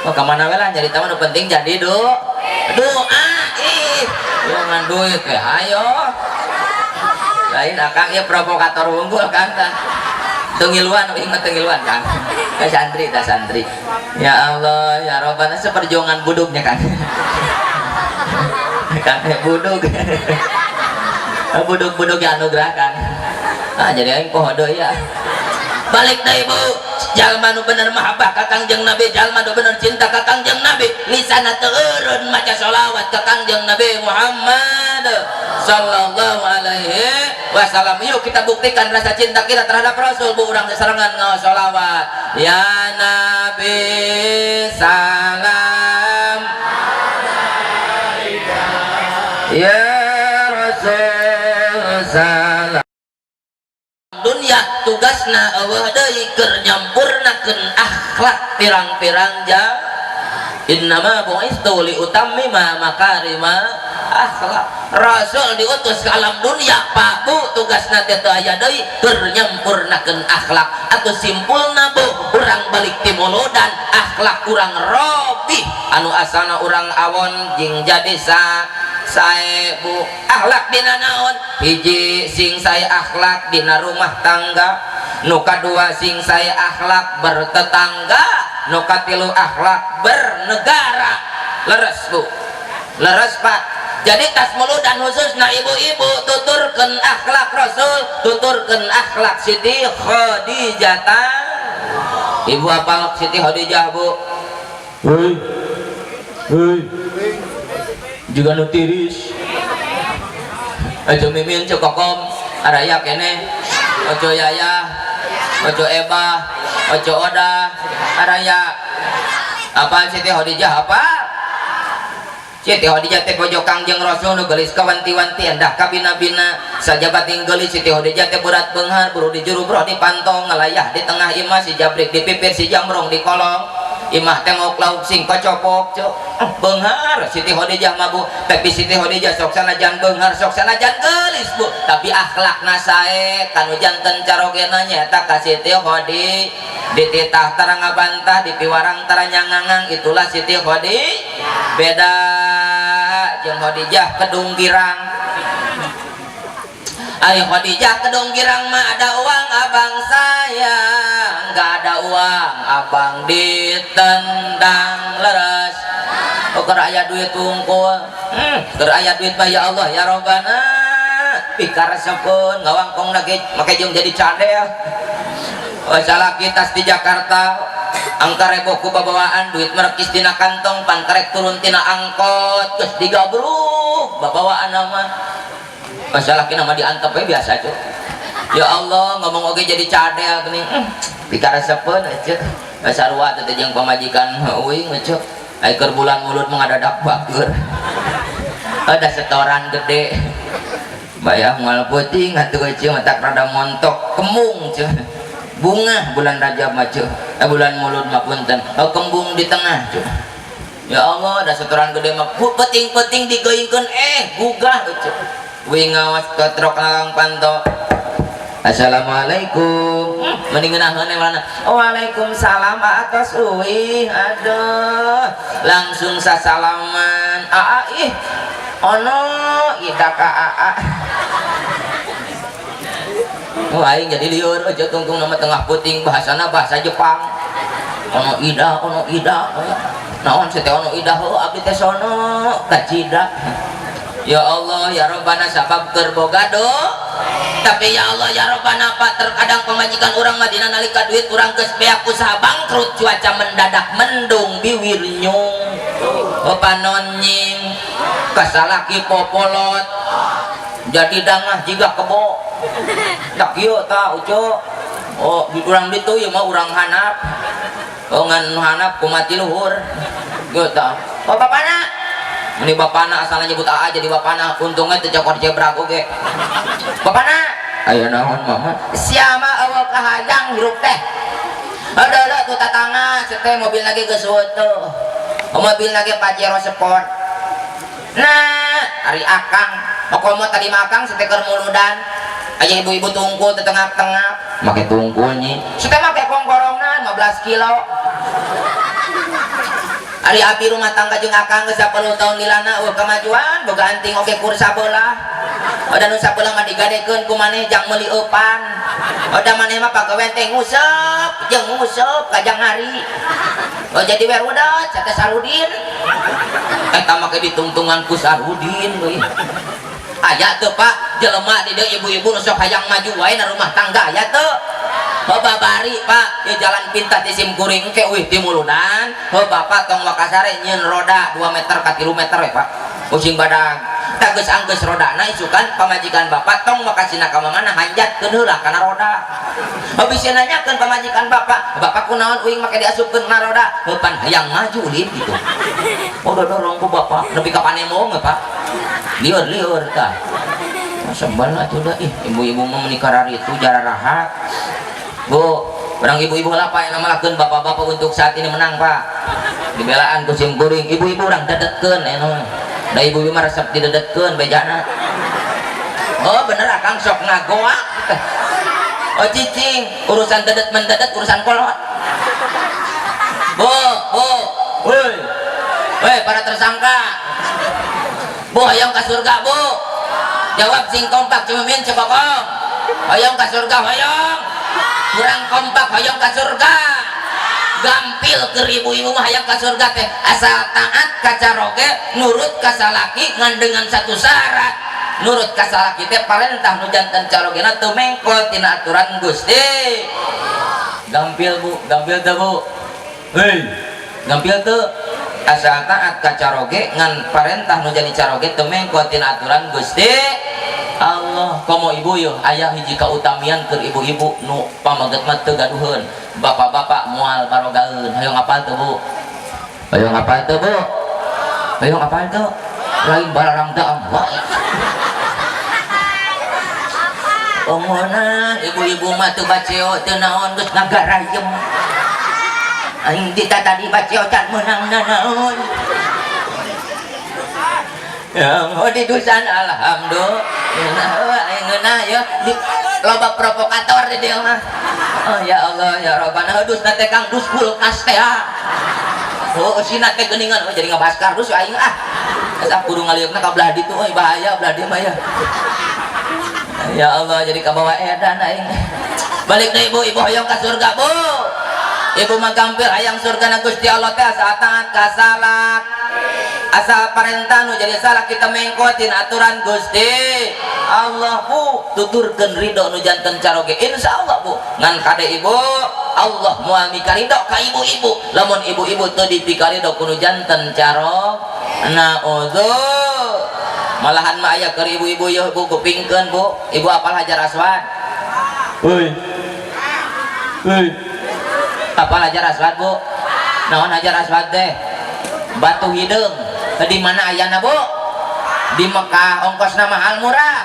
Oh ka mana we lah nyarita mah nu penting jadi doa ih. Jangan duit we ayo. Lain akang ieu provokator unggul kan tah. Teu ngiluan uing mah teu ngiluan kan. Ka santri tah santri. Ya Allah ya Rabbana seperjuangan budugnya kan. Kan budug. Budug-budug ya anugerah kan. Ah jadi aing poho deui ya. Balik deui Bu. Jalma nu bener mahabbah ka Kangjeng Nabi, jalma nu bener cinta ka Kangjeng Nabi, lisanna teu eureun maca sholawat ka Kangjeng Nabi Muhammad sallallahu alaihi wasallam. Yuk kita buktikan rasa cinta kita terhadap Rasul, Bu, urang sasarengan ngaos sholawat. Ya Nabi salam alaika, ya Rasul salam. dunya tugasna eueuh deui keur nyampurnakeun akhlak pirang-pirang ja. Innama bu'istu li utammima makarima akhlak. Rasul diutus ke alam dunia, Pak, Bu, tugasna teh teu aya deui keur nyampurnakeun akhlak. Atau simpulna, Bu, urang balik ti muludan akhlak urang robih, anu asalna urang awon jeung jadi sa sae, Bu. Akhlak dina naon? Hiji, sing sae akhlak dina rumah tangga. Nu kadua, sing sae akhlak bertetangga. Nu katilu, akhlak bernegara. Leres, Bu? Leres, Pak? Jadi tas muludan khususna ibu-ibu, tuturkeun akhlak Rasul, tuturkeun akhlak Siti Khadijah. Ibu apal Siti Khadijah, Bu? Hei. Hei. Juga nu tiris. Ojo Mimin, Ceu Kokom, araya kene. Ojo Yaya, Ojo Eba, Ojo Oda, araya. Apa Siti Khadijah apa? Siti Khadijah teh bojo Kangjeng Rasul nu geulis kawanti-wanti, endah kabina-bina. Sajabating geulis, Siti Khadijah teh berat beunghar, buru di juru bro di pantong, ngalayah di tengah imah, si jabrik di pipir, si jamrong di kolong. Imah teh mauk lauk sing kocopok, cuk. Beunghar Siti Khadijah mah, Bu. Tapi Siti Khadijah sok sanajan beunghar, sok sanajan geulis, Bu, tapi akhlakna sae. Kanu janten carogena nyaeta ka Siti Khadijah. Dititah tara ngabantah, dipiwarang tara nyangangang, itulah Siti Khadijah. Beda jeung Khadijah Kedung Girang. Ayo, Khadijah Kedung Girang mah ada uang abang sayang, nggak ada uang abang ditendang. Leres? Oh, keur aya duit wungkul. Keur aya duit mah ya Allah ya Robbana, pikaresepeun ngawangkong lagi make jeung jadi cadel. Oh, salaki tas di Jakarta angka rebo ku babawaan duit merekis dina kantong, pan karek turun tina angkot geus digabruk babawaan mah. Masalah nama diantep we biasa, cuk. Ya Allah, ngomong oge jadi cadel geuning. Pikaresepeun aja sarua teh jeung pamajikan uing, cuk. Ai keur bulan mulut mengadadak bager, ada setoran gede, bayar moal peuting atuh, ceu. Matak rada montok kembung, ceu. Bunga bulan Rajab mah, ceu, eh, bulan mulut mah, punten. Oh, kembung di tengah, ceu. Ya Allah, ada setoran gede mah peting-peting digeungkeun, eh gugah, ceu. Wing ngawas ketrok Kang Panto. Assalamualaikum. Mending ngeunaheun mana? Waalaikumsalam atas uih. Aduh, langsung sasalaman. Aa ih. Ono ida ka aa. Oh, aing jadi lieur aja tungtung nama tengah puting bahasana bahasa Jepang. Ono ida, ono ida. Naon sih teh ono ida heuh abdi teh sono kacida. Ya Allah ya Robbana, sabab keur boga do. Tapi ya Allah ya Robbana, Pak, terkadang pamajikan urang mah dina nalika duit urang geus beak, usaha bangkrut, cuaca mendadak mendung, biwir nyung, oh, panon nying, kasalaki popolot jadi dangah jiga kebo tak kieu ta, uco. Oh, di urang ditu ieu mah urang hanap. Oh, ngan hanap kumati luhur kieu ta. Oh, bapana ini, bapana asalnya nyebut AA jadi bapana, untungnya teu cokor jebrak oge. Bapana aya naon, Mama? Siapa eueuh kahayang hirup teh? Aduh, aduh, tuh tatangga teh mobil lagi geus tuh. Oh, mobil lagi Pajero Sport. Nah, ari akang, komo tadi makang seteker muludan. Aya ibu-ibu tungkul di tengah-tengah, make tungkul nyi. Sete make kongkorongna 15 kilo. Ari abi rumah tangga jeung akang geus 10 tahun lilana eueuh kemajuan, boga anting oge kur sabelah. Oda nu sabelah mah digadekeun ku maneh jang meuli eupan. Oda maneh mah pagawean teh nguseup jeung nguseup kajang hari. Oh, jadi werudat sate Sarudin. Eta make ditungtungan ku Sarudin euy. Aya teu, Pak, jelema di dieu ibu-ibu nu sok hayang maju wae na rumah tangga, aya teu? Oh, babari, Pak, ya jalan pintas di sim kuring ke uih ti muludan. Oh, bapak tong wakasare nyieun roda 2 meter ka 3 meter we, Pak. Pusing badag. Tah geus anggeus rodana isukan pamajikan bapak tong wakasina ka mana hanjatkeun heula kana roda. Oh, bisa nanyakeun pamajikan bapak, bapak kunaon uing make diasupkeun kana roda? Heuh, pan hayang maju lin gitu. Oh, dorong ku bapak nepi ka panemong, Pak. Lieur-lieur tah. Sebel atuh da ih ibu-ibu mah meuni kararitu jararahat. Bu, urang ibu-ibu lah Pak yang namalakeun bapak-bapak untuk saat ini menang Pak. Dibelaan ku sim kuring, ibu-ibu urang dedetkeun aya mah. Da ibu-ibu mah resep didedetkeun bejana. Oh bener akang sok ngagoak. Oh cicing, urusan dedet mendedet urusan kolot. Bu, bu, woi. Woi para tersangka. Bu, hayang ka surga, Bu. Jawab sing kompak cuma min cekokong. Hayang ka surga, hayang. Kurang kompak hayang ka surga. Gampil ke ibu-ibu mah hayang ka surga teh asal taat ka caroge, nurut ka salaki ngan dengan satu syarat. Nurut ka salaki teh parentah nu janten carogena teu mengkol tina aturan Gusti. Gampil Bu, gampil teu Bu. Hei, gampil teu asal taat ka caroge ngan parentah nu jadi caroge teu mengkol tina aturan Gusti Allah. Komo ibu yeuh aya hiji kautamian keur ibu-ibu nu pamaget mah teu gaduheun, bapak-bapak moal barogaeun. Hoyong apal teu Bu? Hoyong apal teu Bu? Hoyong apal teu? Lain bararang teu wae. Omona ibu-ibu mah teu baceo teu naon geus ngagarayem. Aing ti tadi baceo can meunang nanaon. Ya, oh di dusan alhamdulillah aing ngeunah ya di loba provokator di dieu mah. Oh ya Allah ya Rabbana dus teh Kang dus kulkas teh. Oh sina teh geuningan oh jadi ngabahas kardus aing ah. Geus ah kudu ngalieukna ka belah ditu euy bahaya belah dieu mah ya. Ya Allah jadi kabawa edan aing. Balik deui ibu, ibu hoyong ka surga Bu. Ibu mah gampil hayang surga na Gusti Allah teh asal taat ka salak. Asal parentah nu jadi salah kita mengkotin aturan Gusti Allah Bu, tuturkeun ridho nu janten caroge insyaallah Bu. Ngan kade ibu Allah moal mikaridho ka ibu-ibu lamun ibu-ibu teu dipikaridho ku nu janten carog naudzu. Malahan mah aya keur ibu-ibu yeuh Bu, kupingkeun Bu. Ibu apal Hajar Aswad? Woi. Woi. Apal Hajar Aswad Bu? Naon Hajar Aswad teh? Batu hideung. Di mana ayana Bu? Di Mekah. Ongkosna mahal murah?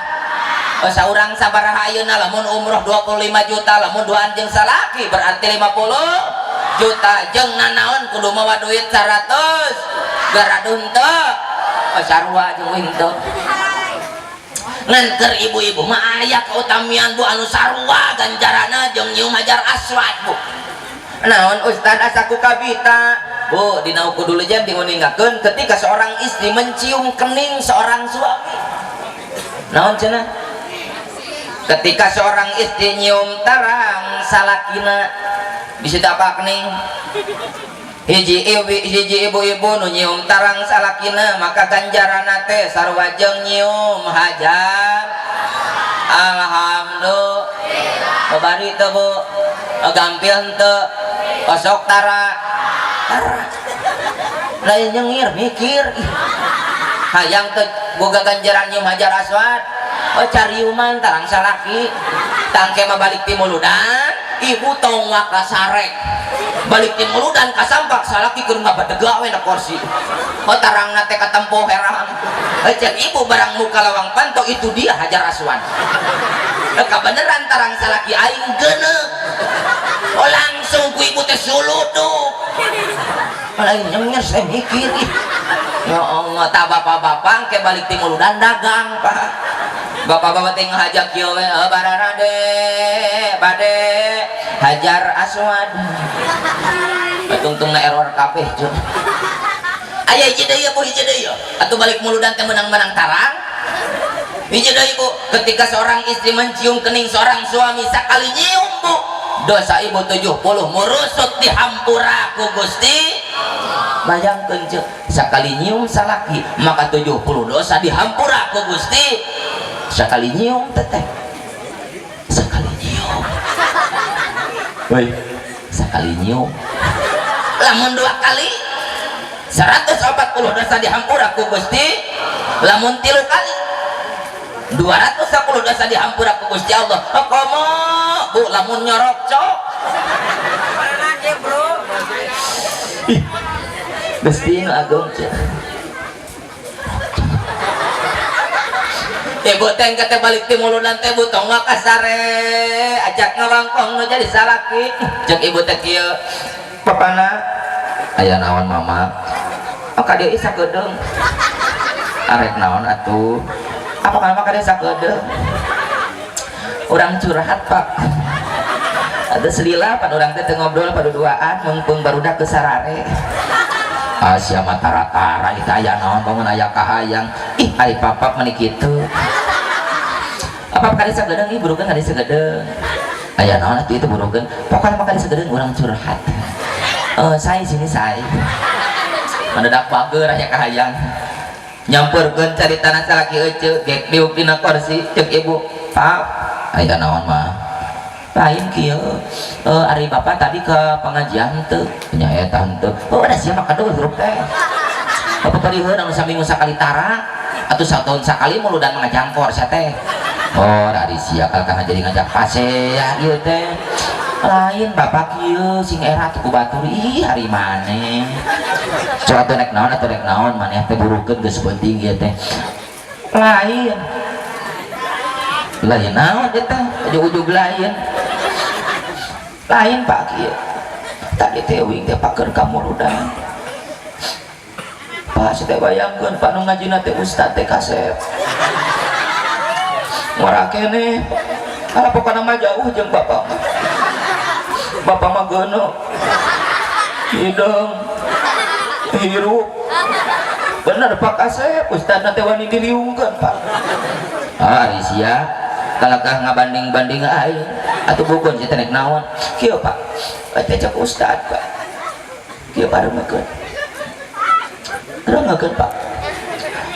Oh, saurang sabaraha ayeuna lamun umroh 25 juta, lamun duaan jeung salaki berarti 50 juta jeung nanaon kudu mawa duit 100 garadun teu? Oh, sarua jeung uing teu. Ngan keur ibu-ibu mah aya kautamian Bu anu sarua ganjarana jeung nyium Hajar Aswad Bu. Naon Ustad asa ku kabita? Bu, dina Uqudul Jam diuningakeun ketika seorang istri mencium kening seorang suami. Naon cenah? Ketika seorang istri nyium tarang salakina bisa apa kening? Hiji hiji ibu-ibu nu nyium tarang salakina maka ganjarana teh sarua jeung nyium hajar. Alhamdulillah. Babari teu Bu? Gampil henteu? Osok tara tara lain nyengir mikir hayang teu boga ganjaran nyium Hajar Aswad. Oh cariuman tarang salaki tangke mah balik ti muludan ibu tong waka sarek balik ti muludan kasampak salaki keur ngabadega we na kursi. Oh tarangna teh katempo herang. Cek ibu barang muka lawang panto itu dia Hajar Aswad. Kabeneran tarang salaki aing geuneuk. Oh langsung ku ibu teh suluduk. Lain nyengir saya mikir ih. Ya Allah tak bapak-bapak ke balik ti muludan dagang Pak. Bapak-bapak teh ngahajak kieu we bararade bade Hajar Aswad. Tungtungna error kabeh cuy. Aya hiji deui Bu, hiji deui. Atuh balik muludan teh menang-menang tarang. Hiji deui Bu, ketika seorang istri mencium kening seorang suami sakali nyium Bu, dosa ibu 70 murusut dihampura ku Gusti. Bayangkeun ceuk, sakali nyium salaki maka 70 dosa dihampura ku Gusti. Sakali nyium teteh. Sakali nyium. Woi. Sakali nyium. Lamun dua kali 140 dosa dihampura ku Gusti. Lamun tilu kali 210 dosa dihampura ku Gusti Allah. Komo Bu lamun nyorok cok. Ih, Gusti nu agung cek. Ibu teh engke balik ti muludan teh, Bu, tong kasare, ajak ngawangkong nu jadi salaki. Cek ibu teh kieu, "Papana." "Aya naon, Mama?" "Oh, ka dieu sakedeung." "Arek naon atuh?" "Apa kana ka dieu sakedeung, urang curhat, Pak." Ada selila pan urang teh ngobrol pada duaan, mumpung barudak ke sarare. Asia mah tara-tara itu aya naon, bangun aya kahayang. Ih, ari papa meni kitu. Apa kali sagedeung ih, burukeun kali sagedeung. Aya naon atuh itu, burukeun. Pokoknya mah kali sagedeung urang curhat. Eh, saya sini saya. Mendadak bager aya kahayang. Nyamperkeun caritana salaki ece, gek diuk dina kursi, cek ibu, "Pak." "Aya naon, Mah?" "Lain kieu, ari bapak tadi ke pengajian teu?" "Nya eta henteu." "Oh, ada sia mah kaduh hirup teh. Bapak tadi heun anu saminggu sakali tara atuh satahun sakali muludan ngajangkor sia teh." "Oh, ari sia kalahka jadi ngajak pasea ieu teh." "Lain, bapak kieu sing era tuh ku batur." "Ih, ari maneh coba atuh, rek naon atuh, rek naon maneh teh, burukeun geus penting ieu teh." "Lain, lain naon ieu teh ujug-ujug lain?" "Lain, Pak, kieu tadi teh wing teh paker ka muludan, Pak. Saya bayangkeun, Pak, nu ngajina teh ustad teh kasep ngora keneh. Ala, pokona mah jauh jeung bapak mah. Bapak mah geuneuh, hideung, hirup bener, Pak Kasep. Ustad teh wani diliungkeun, Pak." "Ah, ari sia kalakah ngabanding-banding aing atuh, bukeun sia teh rek naon." "Kieu, Pak, teh cek ustad, Pak, kieu, Pak, rengekeun, rengekeun, Pak.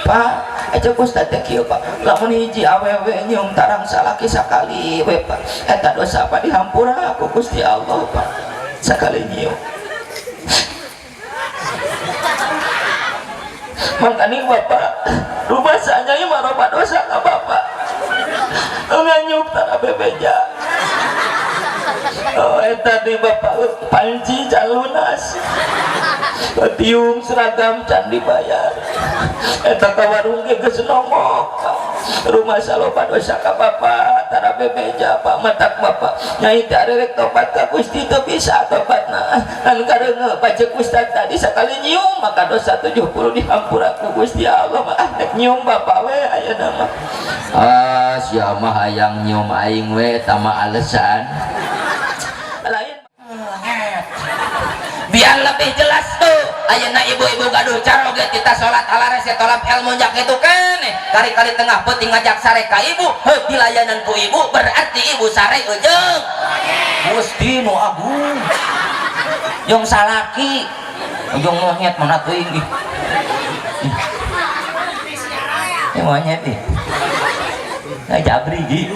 Pak, cek ustad teh kieu, Pak, lamun hiji awewe nyium tarang salaki sakali we, Pak, eta dosa, Pak, dihampura ku Gusti Allah, Pak, sakali nyium. Makanya bapak rumah saja mah loba dosa ka bapak nganyuk tara bebeja. Oh, eta di bapak panci can lunas, tiung seragam can dibayar, eta ka warung ge geus nongok. Rumah saloba dosa ka bapak tara bebeja, Pak. Matak bapak nyai teh arek tobat ka Gusti teu bisa tobatna kan kareuneu bacek ustad tadi, sakali nyium maka dosa 70 dihampura ku Gusti Allah mah. Ah, rek nyium bapak we ayeuna mah." "Ah, sia mah hayang nyium aing we tama alasan lain." Biar lebih jelas tuh, ayeuna ibu-ibu gaduh caroge kita sholat alares ya tolap ilmu jak itu kan kali-kali tengah peuting ngajak sare ka ibu, heuh dilayanan ku ibu berarti ibu sare eujeung Gusti nu agung jeung salaki jeung monyet mana teuing ih. Ih, monyet ih. Nah, jabri gi.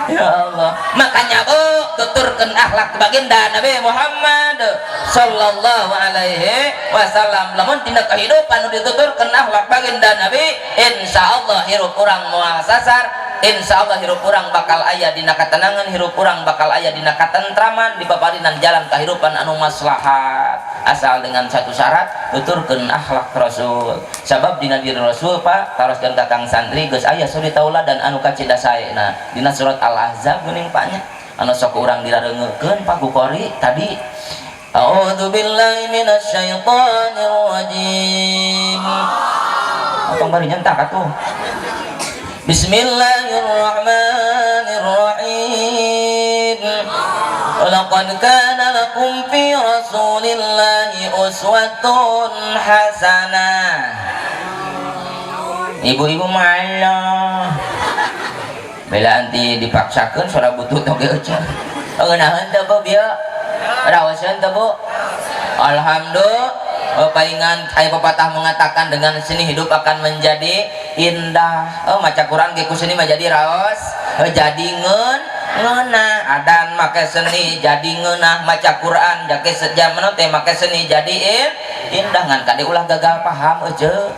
Ya Allah, makanya Bu, tuturkeun akhlak baginda Nabi Muhammad sallallahu alaihi wasallam. Lamun tina kehidupan nu dituturkeun akhlak baginda Nabi, insyaallah hirup urang moal sasar, insyaallah hirup urang bakal aya dina katenangan, hirup urang bakal aya dina katentraman, dipaparinan jalan kehidupan anu maslahat, asal dengan satu syarat, tuturkeun akhlak Rasul. Sabab dina diri Rasul, Pak, taroskeun kakang santri, geus aya suri tauladan anu kacida saena dina surat Al-Ahzab geuning, Pak nya, anu sok urang dirareungekeun, Pak, ku qori tadi. A'udzu billahi minasyaitonir rajim. Tong bari nyentak atuh. Bismillahirrahmanirrahim. Laqad kana lakum fi Rasulillahi uswatun hasanah. Ibu-ibu malah bela anti dipaksakan suara butuh toge euceu. Ngeunaheun teu, Bu, bieu? Raoseun teu, Bu? Alhamdulillah. Oh, palingan aya pepatah mengatakan dengan seni hidup akan menjadi indah. Oh, maca Quran ge ku seni mah jadi raos, oh, jadi ngeunah. Adan make seni jadi ngeunah, maca Quran jake sejam teh make seni jadi indah. Ngan kade ulah gagal paham euceu.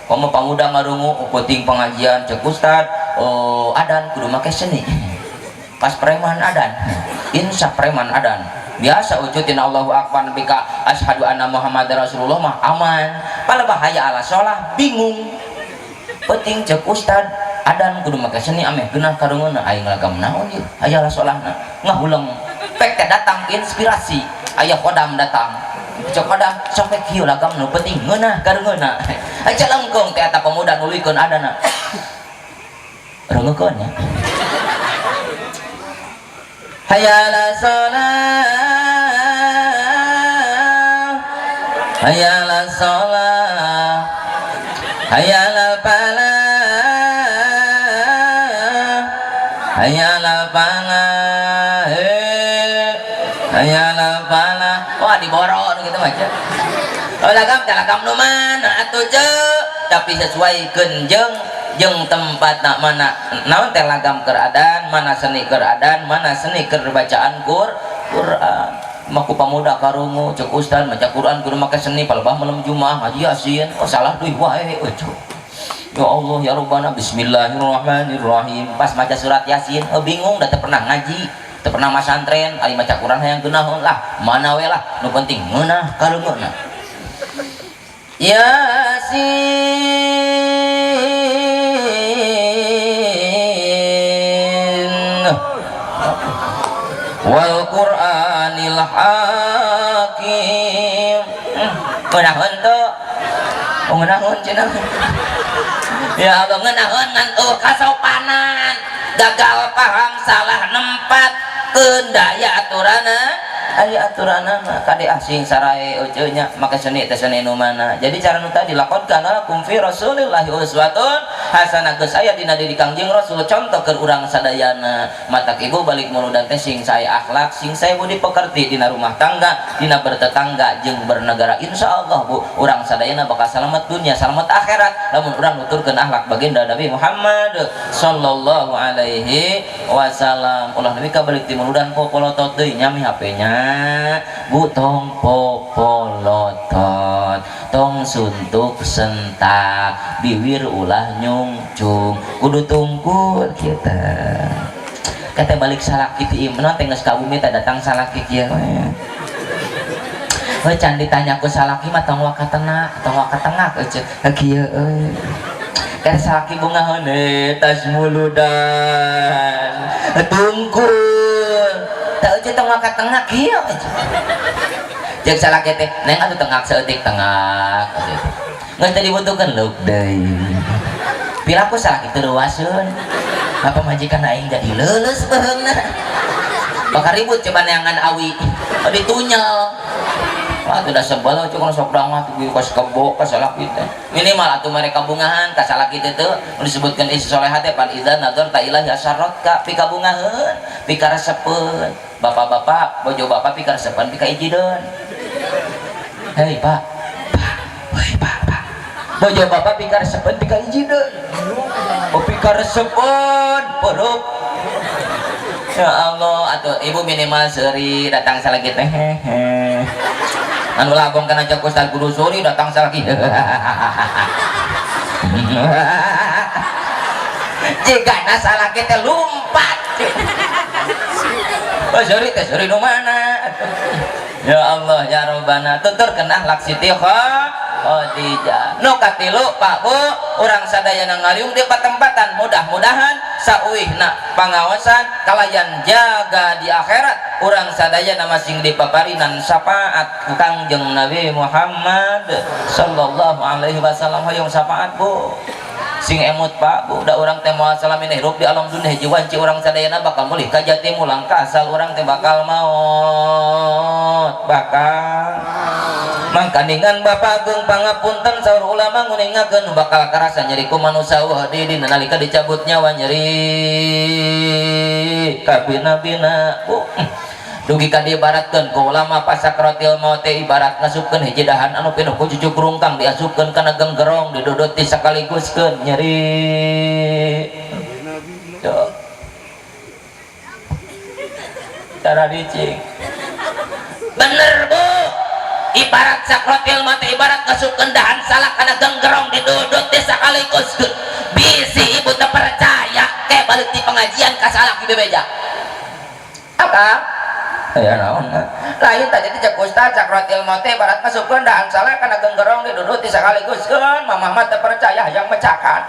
Komo pamuda ngarungu penting pengajian, cek ustad, oh, adan kudu make seni. Pas preman adan, insaf preman adan biasa ucutin Allahu Akbar nepi ka asyhadu anna Muhammad Rasulullah mah aman. Pala bahaya ala sholah bingung penting, cek ustad. Adan kudu make seni ameh geunah karungeuna aing lagam naon ieu aya lah solahna ngahuleng pek teh datang inspirasi aya khodam datang cok khodam sok pek kieu lagam nu penting ngeunah karungeuna aja lengkung teh eta pemuda nuluykeun adana rungukeun nya. Hayya 'ala shalah, hayya 'ala shalah, hayya 'ala falah, hayya 'ala falah, hayya 'ala falah. Wah diboron gitu mah. Oh lagam teh lagam nu mana atuh ceu, tapi sesuaikeun jeung tempat nak mana naon teh lagam keur adan, mana seni keur adan, mana seni keur bacaan Quran. Maku pamuda karungu cek ustad maca Quran kudu make seni palebah malam Jumat ngaji Yasin. Oh salah deui wae euy. Ya Allah ya Rabbana bismillahirrahmanirrahim. Pas maca surat Yasin oh bingung da teu pernah ngaji, teu pernah masantren, ari maca Quran hayang geunaheun lah, mana we lah nu penting ngeunah karungeuna. Yasin wal Qur'anil Hakim. Ngeunaheun teu? Oh ngeunaheun cenah. Ya Allah ngeunaheun ngan eueuh kasopanan, gagal paham salah nempat keun daya aturana. Aya aturanana kade asing sarae euceu nya make seni teh seni nu mana. Jadi cara nu tadi laqad kana lakum fi rasulillahi uswatun hasanah geus aya dina diri Kangjeng Rasul contoh keur urang sadayana. Matak ibu balik muludan teh sing sae akhlak, sing sae budi pekerti dina rumah tangga, dina bertetangga jeung bernegara. Insyaallah Bu, urang sadayana bakal salamet dunia, salamet akhirat lamun urang nuturkeun akhlak baginda Nabi Muhammad sallallahu alaihi wasallam. Ulah nepi ka balik ti muludan popolotot deui nyami HP-nya. Bu tong popolotot, tong suntuk sentak, biwir ulah nyungcung, kudu tungkul kita. Kata balik salaki ti imna teh geus ka bumi teh datang salaki kieu we. Heuh can ditanya ku salaki mah tong waka tengah, tong waka tengah euceu. Kieu euy. Kata salaki bungaheun tas muludan. Tungkul. Tak euceu tong waka tengah kieu. Jeung salaki teh neng atuh tengah saeutik tengah. Geus teu dibutuhkeun leuk deui. Piraku salaki teu reuaseun. Bapak majikan aing jadi leuleus beuheungna. Bakal ribut coba neangan awi. Oh, ditunyel. Wah, tidak sebel cuk sok dangat kieu ka kebo ka salaki teh. Minimal atuh mereka bungahan ka salaki teh teu disebutkeun istri soleha teh pan idza nadzarta ilahi asarratka pika bungaheun, pika resepeun. Bapak-bapak, bojo bapak pika resepeun pika ijideun. Hei, Pak. Pak, hei Pak, Pak. Bojo bapak pika resepeun pika ijideun. Oh pika resepeun, perup. Ya Allah, atuh ibu minimal seuri datang salaki teh hehe. Anu lagong kana cek ustaz guru suri datang salaki. Jigana salaki teh lumpat. Oh seuri teh seuri nu mana? Ya Allah ya Rabbana tuturkeun akhlak Siti Khadijah. Nu katilu Pak Bu, urang sadayana ngariung di patempatan mudah-mudahan sauihna pangaosan kalayan jaga di akhirat urang sadayana masing dipaparinan syafaat ku Kangjeng Nabi Muhammad sallallahu alaihi wasallam. Hoyong syafaat Bu, sing emut Pak Bu, da urang teh moal salamin hirup di alam dunia hiji wanci urang sadayana bakal mulih ka jati mulang ka asal urang teh bakal maot bakal mangkaningan Bapak Agung pangapunten saur ulama nguningakeun bakal karasa nyeri ku manusia wah di dina nalika dicabut nyawa nyeri kabina-bina. Dugi ka diibaratkeun ku ulama pasakratil maut teh ibarat ngasupkeun hiji dahan anu pinuh ku cucuk rungkang diasupkeun kana genggerong didodoti sakaliguskeun nyeri. Tuh. Cara dicing. Bener Bu. Ibarat sakratil maut teh ibarat ngasupkeun dahan salak kana genggerong didodoti sakaliguskeun. Bisi ibu teu percaya ke balik di pengajian ka salaki bebeja. Apa? Ya naon? Lain tadi teh cek ustaz sakratil maut teh ibarat ngasupkeun dahan salak kana genggerong didodoti sakaliguskeun. Mamah mah teu percaya hayang mecakan.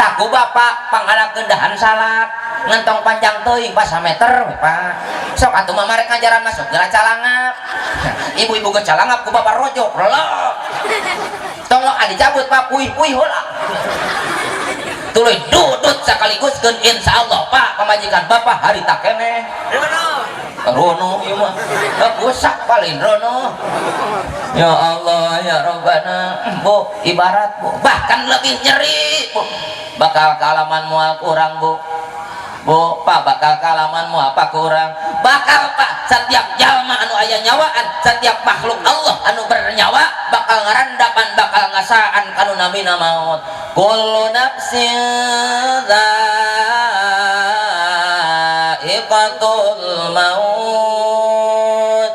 Tah ku bapak pangalakeun dahan salak ngentong panjang teuing pas sameter we, Pak. Sok atuh mah rek ngajaran masuk geura calangap. Ibu-ibu ge calangap ku bapak rojok relok. Tong dicabut, Pak, puih-puih heula. Tuluy dudut sekaligus keun, insyaallah, Pak, pamajikan bapak harita keneh. Rono ieu mah. Gusak paling rono. Ya Allah ya Rabbana. Bu, ibarat, Bu, bahkan lebih nyeri, Bu. Bakal kaalaman moal kurang, Bu. Bu, Pak, bakal kaalaman moal apa kurang? Bakal, Pak, setiap jalma anu aya nyawaan, setiap makhluk Allah anu bernyawa bakal ngarandapan, bakal ngasaan kanu namina maut. Kullu nafsin dha'iqatul maut.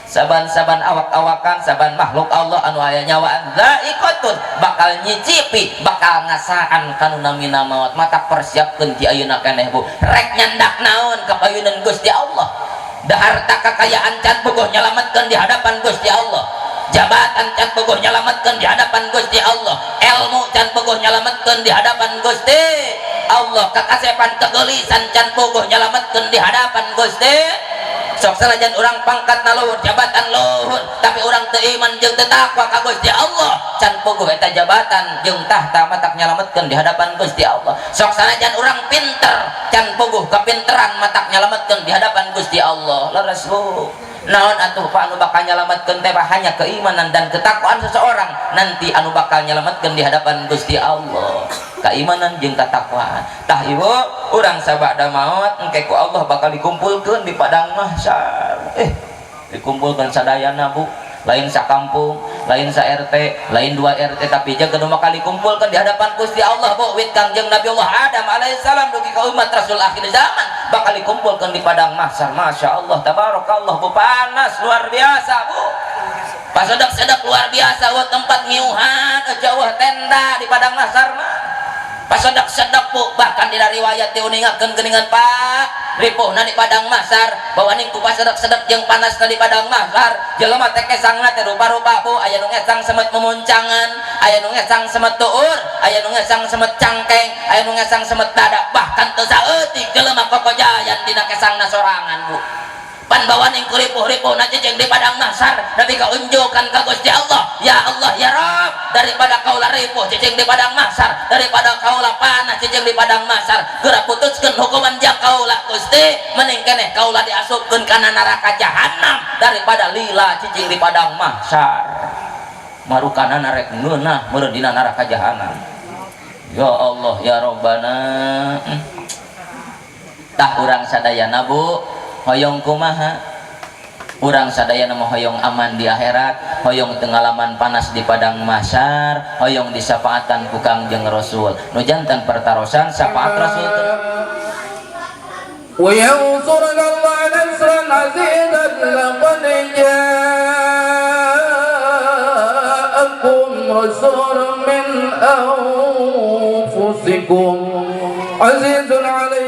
Saban-saban awak-awakan, saban makhluk Allah anu aya nyawaan, dha'iqatun, bakal nyicipi, bakal ngasaan kanu namina maut. Mata persiapkeun ti ayeuna keneh, Bu, rek nyandak naon ka payunan Gusti Allah. Da harta kekayaan can bogoh nyalametkeun di hadapan Gusti Allah, jabatan can bogoh nyalametkeun di hadapan Gusti Allah, ilmu can bogoh nyalametkeun di hadapan Gusti Allah, kakasepan kegelisan can bogoh nyalametkeun di hadapan Gusti. Sok sanajan urang pangkat na luhur, jabatan luhur, tapi urang teu iman jeung teu takwa ka Gusti Allah, can puguh eta jabatan jeung tahta matak nyalametkeun di hadapan Gusti Allah. Sok sanajan urang pinter, can puguh kapinteran matak nyalametkeun di hadapan Gusti Allah. Leres, Bu. Naon atuh, Pak, anu bakal nyalametkeun teh hanya keimanan dan ketakwaan seseorang nanti anu bakal nyalametkeun di hadapan Gusti Allah, keimanan jeung ketakwaan. Tah, Ibu, urang sabada maot engke ku Allah bakal dikumpulkeun di padang mahsyar. Dikumpulkan sadayana, Bu, lain sakampung, lain sa RT, lain dua RT, tapi jaga nu bakal dikumpulkan di hadapan Gusti Allah, Bu, wit Kangjeng Nabi Allah Adam alaihissalam dugi ka umat Rasul akhir zaman bakal dikumpulkan di padang mahsyar. Masya Allah tabarakallah, Bu, panas luar biasa, Bu. Pasedak-sedak luar biasa, Bu, tempat ngiuhan jauh tenda di padang mahsyar mah pasedak-sedak, Bu. Bahkan di riwayat diuningakeun geuningan, Pak, ripuhna di padang mahsyar bahwa ning ku pasedak-sedak jeung panasna di padang mahsyar, jelema teh kesangna teh rupa-rupa, Bu. Aya nu ngesang semet memuncangan, aya nu ngesang semet tuur, aya nu ngesang semet cangkeng, aya nu ngesang semet dada, bahkan teu saeutik jelema kokojayan dina kesangna sorangan, Bu. Pan bawa ning kuripuh-ripuh na cicing di padang mahsyar, Nabi kaunjukan ka Gusti Allah, "Ya Allah ya Rabb, daripada kaula ripuh cicing di padang mahsyar, daripada kaula panas cicing di padang mahsyar, geura putuskeun hukuman jang kaula, Gusti. Mending keneh kaula diasupkeun kana neraka jahanam daripada lila cicing di padang mahsyar." Marukana rek ngeunah meureun dina neraka jahanam. Ya Allah ya Rabbana. Tah, urang sadayana, Bu, hoyong kumaha? Urang sadayana mah hoyong aman di akhirat, hoyong pengalaman panas di padang mahsyar, hoyong disafaatan ku Kangjeng Rasul. Nu janten pertarosan syafaat Rasul teh. وينصرك الله نصرا عزيزا. لقد جاءكم رسول من أنفسكم عزيز عليه